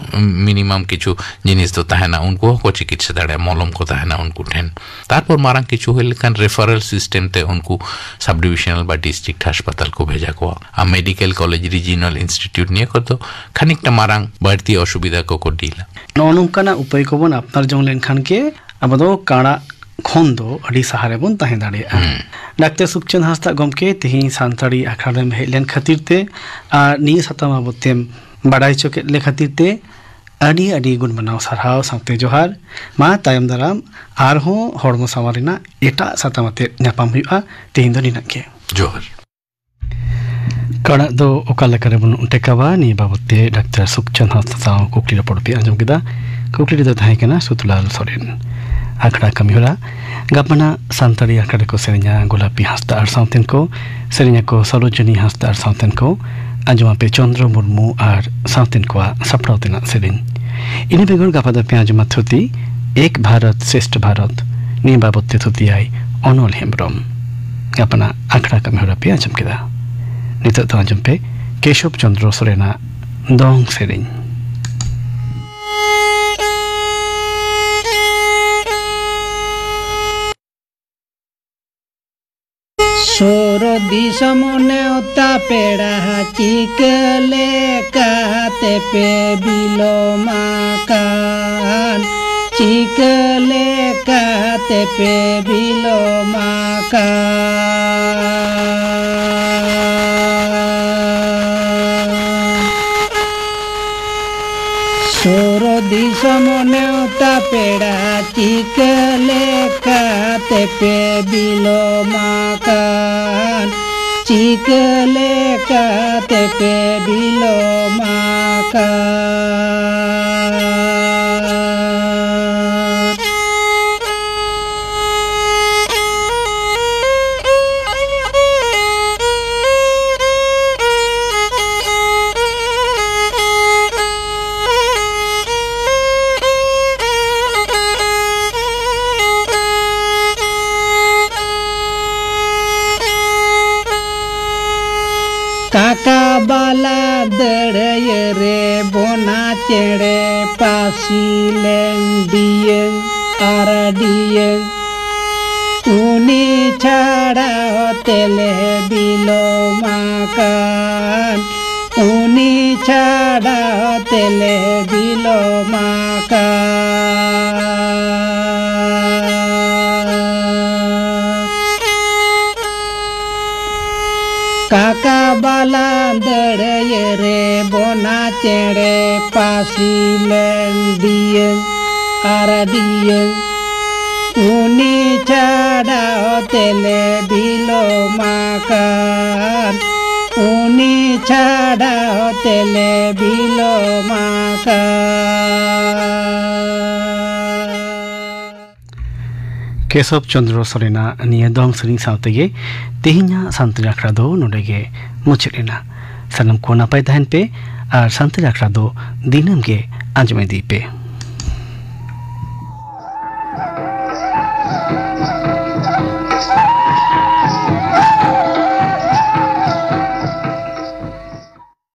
ᱢᱤᱱᱤᱢᱟᱢ ᱠᱤᱪᱷᱩ ᱡᱤᱱᱤᱥ ᱫᱚ ᱛᱟᱦᱮᱱᱟ, ᱩᱱᱠᱩ ᱦᱚᱸᱠᱚ ᱪᱤᱠᱤᱛᱥᱟ ᱫᱟᱲᱮᱭᱟᱜᱼᱟ, ᱢᱚᱞᱚᱢ ᱠᱚ ᱛᱟᱦᱮᱱᱟ ᱩᱱᱠᱩ ᱴᱷᱮᱱ᱾ ᱛᱟᱨᱯᱚᱨ ᱢᱟᱨᱟᱝ ᱠᱤᱪᱷᱩ ᱦᱩᱭ ᱞᱮᱠᱷᱟᱱ ᱨᱮᱯᱷᱟᱨᱟᱞ ᱥᱤᱥᱴᱮᱢ ᱛᱮ ᱩᱱᱠᱩ ᱥᱟᱵ ᱰᱤᱵᱤᱥᱚᱱᱟᱞ ᱵᱟ ᱰᱤᱥᱴᱨᱤᱠᱴ ᱦᱟᱥᱯᱟᱛᱟᱞ ᱠᱚ ᱵᱷᱮᱡᱟ ᱠᱚᱣᱟ᱾ ᱟᱨ ᱢᱮᱰᱤᱠᱮᱞ ᱠᱚᱞᱮᱡᱽ, ᱨᱤᱡᱤᱭᱚᱱᱟᱞ ᱤᱱᱥᱴᱤᱴᱭᱩᱴ, ᱱᱤᱭᱟᱹ ᱠᱚᱫᱚ ᱠᱷᱟᱹᱱᱤᱠᱴᱟ ᱢᱟᱨᱟᱝ ᱵᱟᱹᱲᱛᱤ ᱚᱥᱩᱵᱤᱫᱷᱟ ᱠᱚᱠᱚ ᱰᱤᱞᱟ᱾ ᱱᱚᱜᱼᱚ ᱱᱚᱝᱠᱟᱱᱟᱜ ᱩᱯᱟᱹᱭ ᱠᱚᱵᱚᱱ ᱟᱯᱱᱟᱨ ᱡᱚᱝ ᱞᱮᱱᱠᱷᱟᱱ ᱜᱮ ᱟᱵᱚ ᱫᱚ ᱠᱟᱬᱟᱜ ᱠᱷᱚᱱ ᱫᱚ ᱟᱹᱰᱤ ᱥᱟᱦᱟ ᱨᱮᱵᱚᱱ ᱛᱟᱦᱮᱸ ᱫᱟᱲᱮᱭᱟᱜᱼᱟ᱾ ᱦᱩᱸ᱾ ᱰᱟᱠᱛᱟᱨ ᱥᱩᱠᱪᱟᱸᱫ ᱦᱟᱸᱥᱫᱟᱜ ᱜᱚᱢᱠᱮ, ᱛᱮᱦᱮᱧ ᱥᱟᱱᱛᱟᱲᱤ ᱟᱠᱷᱲᱟ ᱨᱮᱢ ᱦᱮᱡ ᱞᱮᱱ ᱠᱷᱟᱹᱛᱤᱨ ᱛᱮ ᱟᱨ ᱱᱤᱭᱟᱹ ᱥᱟᱛᱟᱢ ᱟᱵᱚ ᱛᱮᱢ ᱵᱟᱰᱟᱭ ᱦᱚᱪᱚ ᱠᱮᱫ ᱞᱮ ᱠᱷᱟᱹᱛᱤᱨ ᱛᱮ ᱟᱹᱰᱤ ᱟᱹᱰᱤ ᱜᱩᱱ ᱢᱟᱱᱟᱣ ᱥᱟᱨᱦᱟᱣ ᱥᱟᱶᱛᱮ ᱡᱚᱦᱟᱨ᱾ ᱢᱟ ᱛᱟᱭᱚᱢ ᱫᱟᱨᱟᱢ ᱟᱨᱦᱚᱸ ᱦᱚᱲᱢᱚ ᱥᱟᱶᱟᱨ ᱨᱮᱱᱟᱜ ᱮᱴᱟᱜ ᱥᱟᱛᱟᱢ ᱟᱛᱮ ᱧᱟᱯᱟᱢ ᱦᱩᱭᱩᱜᱼᱟ᱾ ᱛᱮᱦᱮᱧ ᱫᱚ ᱱᱤᱱᱟᱹᱜ ᱜᱮ᱾ ᱡᱚᱦᱟᱨ᱾ ᱠᱟᱬᱟᱜ ᱫᱚ ᱚᱠᱟ ᱞᱮᱠᱟ ᱨᱮᱵᱚᱱ ᱴᱮᱠᱟᱣᱟ, ᱱᱤᱭᱟᱹ ᱵᱟᱵᱚᱛ ᱛᱮ ᱰᱟᱠᱛᱟᱨ ᱥᱩᱠᱪᱟᱸᱫ ᱦᱟᱸᱥᱫᱟ ᱥᱟᱶ ᱠᱩᱠᱞᱤ ᱨᱚᱯᱚᱲ ᱯᱮ ᱟᱸᱡᱚᱢ ᱠᱮᱫᱟ᱾ ᱠᱩᱠᱞᱤ ᱨᱮᱫᱚ ᱛᱟᱦᱮᱸ ᱠᱟᱱᱟ ᱥᱩᱛᱩᱞᱟᱞ ᱥᱚᱨᱮᱱ᱾ ᱟᱠᱷᱲᱟ ᱠᱟᱹᱢᱤᱦᱚᱨᱟ᱾ ᱜᱟᱯᱟᱱᱟᱜ ᱥᱟᱱᱛᱟᱲᱤ ᱟᱠᱷᱲᱟ ᱨᱮᱠᱚ ᱥᱮᱨᱮᱧᱟ ᱜᱳᱞᱟᱯᱤ ᱦᱟᱸᱥᱫᱟ ᱟᱨ ᱥᱟᱶᱛᱮᱱ ᱠᱚ, ᱥᱮᱨᱮᱧᱟᱠᱚ ᱥᱚᱨᱳᱡᱤᱱᱤ ᱦᱟᱸᱥᱫᱟ ᱟᱨ ᱥᱟᱶᱛᱮᱱ ᱠᱚ, ᱟᱸᱡᱚᱢᱟᱯᱮ ᱪᱚᱱᱫᱨᱚ ᱢᱩᱨᱢᱩ ᱟᱨ ᱥᱟᱶᱛᱮᱱ ᱠᱚᱣᱟᱜ ᱥᱟᱯᱲᱟᱣ ᱛᱮᱱᱟᱜ ᱥᱮᱨᱮᱧ᱾ ᱤᱱᱟᱹ ᱵᱮᱜᱚᱨ ᱜᱟᱯᱟ ᱫᱚᱯᱮ ᱟᱸᱡᱚᱢᱟ ᱛᱷᱩᱛᱤ, ᱮᱠ ᱵᱷᱟᱨᱚᱛ ᱥᱨᱮᱥᱴᱷ ᱵᱷᱟᱨᱚᱛ, ᱱᱤᱭᱟᱹ ᱵᱟᱵᱚᱛ ᱛᱮ ᱛᱷᱩᱛᱤᱭᱟᱭ ᱚᱱᱚᱞ ᱦᱮᱢᱵᱨᱚᱢ᱾ ᱜᱟᱯᱟᱱᱟᱜ ᱟᱠᱷᱲᱟ ᱠᱟᱹᱢᱤᱦᱚᱨᱟ ᱯᱮ ᱟᱸᱡᱚᱢ ᱠᱮᱫᱟ᱾ ᱱᱤᱛᱚᱜ ᱫᱚ ᱟᱸᱡᱚᱢ ᱯᱮ ᱠᱮᱥᱚᱵ ᱪᱚᱸᱫᱽᱨᱚ ᱥᱚᱨᱮᱱᱟᱜ ᱫᱚᱝ ᱥᱮᱨᱮᱧ᱾ ᱥᱩᱨ ᱫᱤᱥᱚᱢ ᱱᱮᱣᱛᱟ ᱯᱮᱲᱟ ᱪᱤᱠᱟᱹ ᱞᱮᱠᱟᱛᱮ ᱯᱮ ᱵᱤᱞᱚᱢ ᱟᱠᱟᱱ, ᱪᱤᱠᱟᱹ ᱞᱮᱠᱟᱛᱮ ᱯᱮ ᱵᱤᱞᱚᱢ ᱟᱠᱟᱱ᱾ ᱥᱩᱨ ᱫᱤᱥᱚᱢ ᱱᱮᱣᱛᱟ ᱯᱮᱲᱟ ᱪᱤᱠᱟᱹ ᱞᱮᱠᱟᱛᱮ ᱯᱮ ᱵᱤᱞᱚᱢ ᱟᱠᱟᱱ, ᱪᱤᱠᱟᱹ ᱞᱮᱠᱟᱛᱮ ᱯᱮ ᱵᱤᱞᱚᱢ ᱟᱠᱟᱱ᱾ ᱵᱟᱞᱟ ᱫᱟᱹᱲᱟᱹᱭᱟᱹ ᱨᱮ ᱵᱚᱱᱟ ᱪᱮᱬᱮ ᱯᱟᱹᱥᱤ ᱞᱮᱱ ᱰᱤᱭᱟᱹᱝ ᱟᱨ ᱰᱤᱭᱟᱹᱝ᱾ ᱩᱱᱤ ᱪᱷᱟᱲᱟ ᱛᱮᱞᱮ ᱵᱤᱞᱚᱢ ᱟᱠᱟᱱ, ᱩᱱᱤ ᱪᱷᱟᱲᱟ ᱛᱮᱞᱮ ᱵᱤᱞᱚᱢ ᱟᱠᱟᱱ᱾ ᱠᱟᱠᱟ ᱵᱟᱞᱟ ᱫᱟᱹᱲᱟᱹᱭᱟᱹ ᱨᱮ ᱵᱚᱱᱟ ᱪᱮᱬᱮ ᱯᱟᱹᱥᱤ ᱞᱮᱱ ᱰᱤᱭᱟᱹᱝ ᱟᱨ ᱰᱤᱭᱟᱹᱝ᱾ ᱩᱱᱤ ᱪᱷᱟᱰᱟᱣ ᱛᱮᱞᱮ ᱵᱤᱞᱚᱢ ᱟᱠᱟᱱ, ᱩᱱᱤ ᱪᱷᱟᱰᱟᱣ ᱛᱮᱞᱮ ᱵᱤᱞᱚᱢ ᱟᱠᱟᱱ᱾ ᱠᱮᱥᱚᱵ ᱪᱚᱸᱫᱽᱨᱚ ᱥᱚᱨᱮᱱᱟᱜ ᱱᱤᱭᱟᱹ ᱫᱚᱝ ᱥᱮᱨᱮᱧ ᱥᱟᱶ ᱛᱮᱜᱮ ᱛᱮᱦᱮᱧᱟᱜ ᱥᱟᱱᱛᱟᱲᱤ ᱟᱠᱷᱲᱟ ᱫᱚ ᱱᱚᱰᱮ ᱜᱮ ᱢᱩᱪᱟᱹᱫ ᱮᱱᱟ᱾ ᱥᱟᱱᱟᱢ ᱠᱚ ᱱᱟᱯᱟᱭ ᱛᱟᱦᱮᱱ ᱯᱮ ᱟᱨ ᱥᱟᱱᱛᱟᱲᱤ ᱟᱠᱷᱲᱟ ᱫᱚ ᱫᱤᱱᱟᱹᱢ ᱜᱮ ᱟᱸᱡᱚᱢ ᱤᱫᱤᱭ ᱯᱮ᱾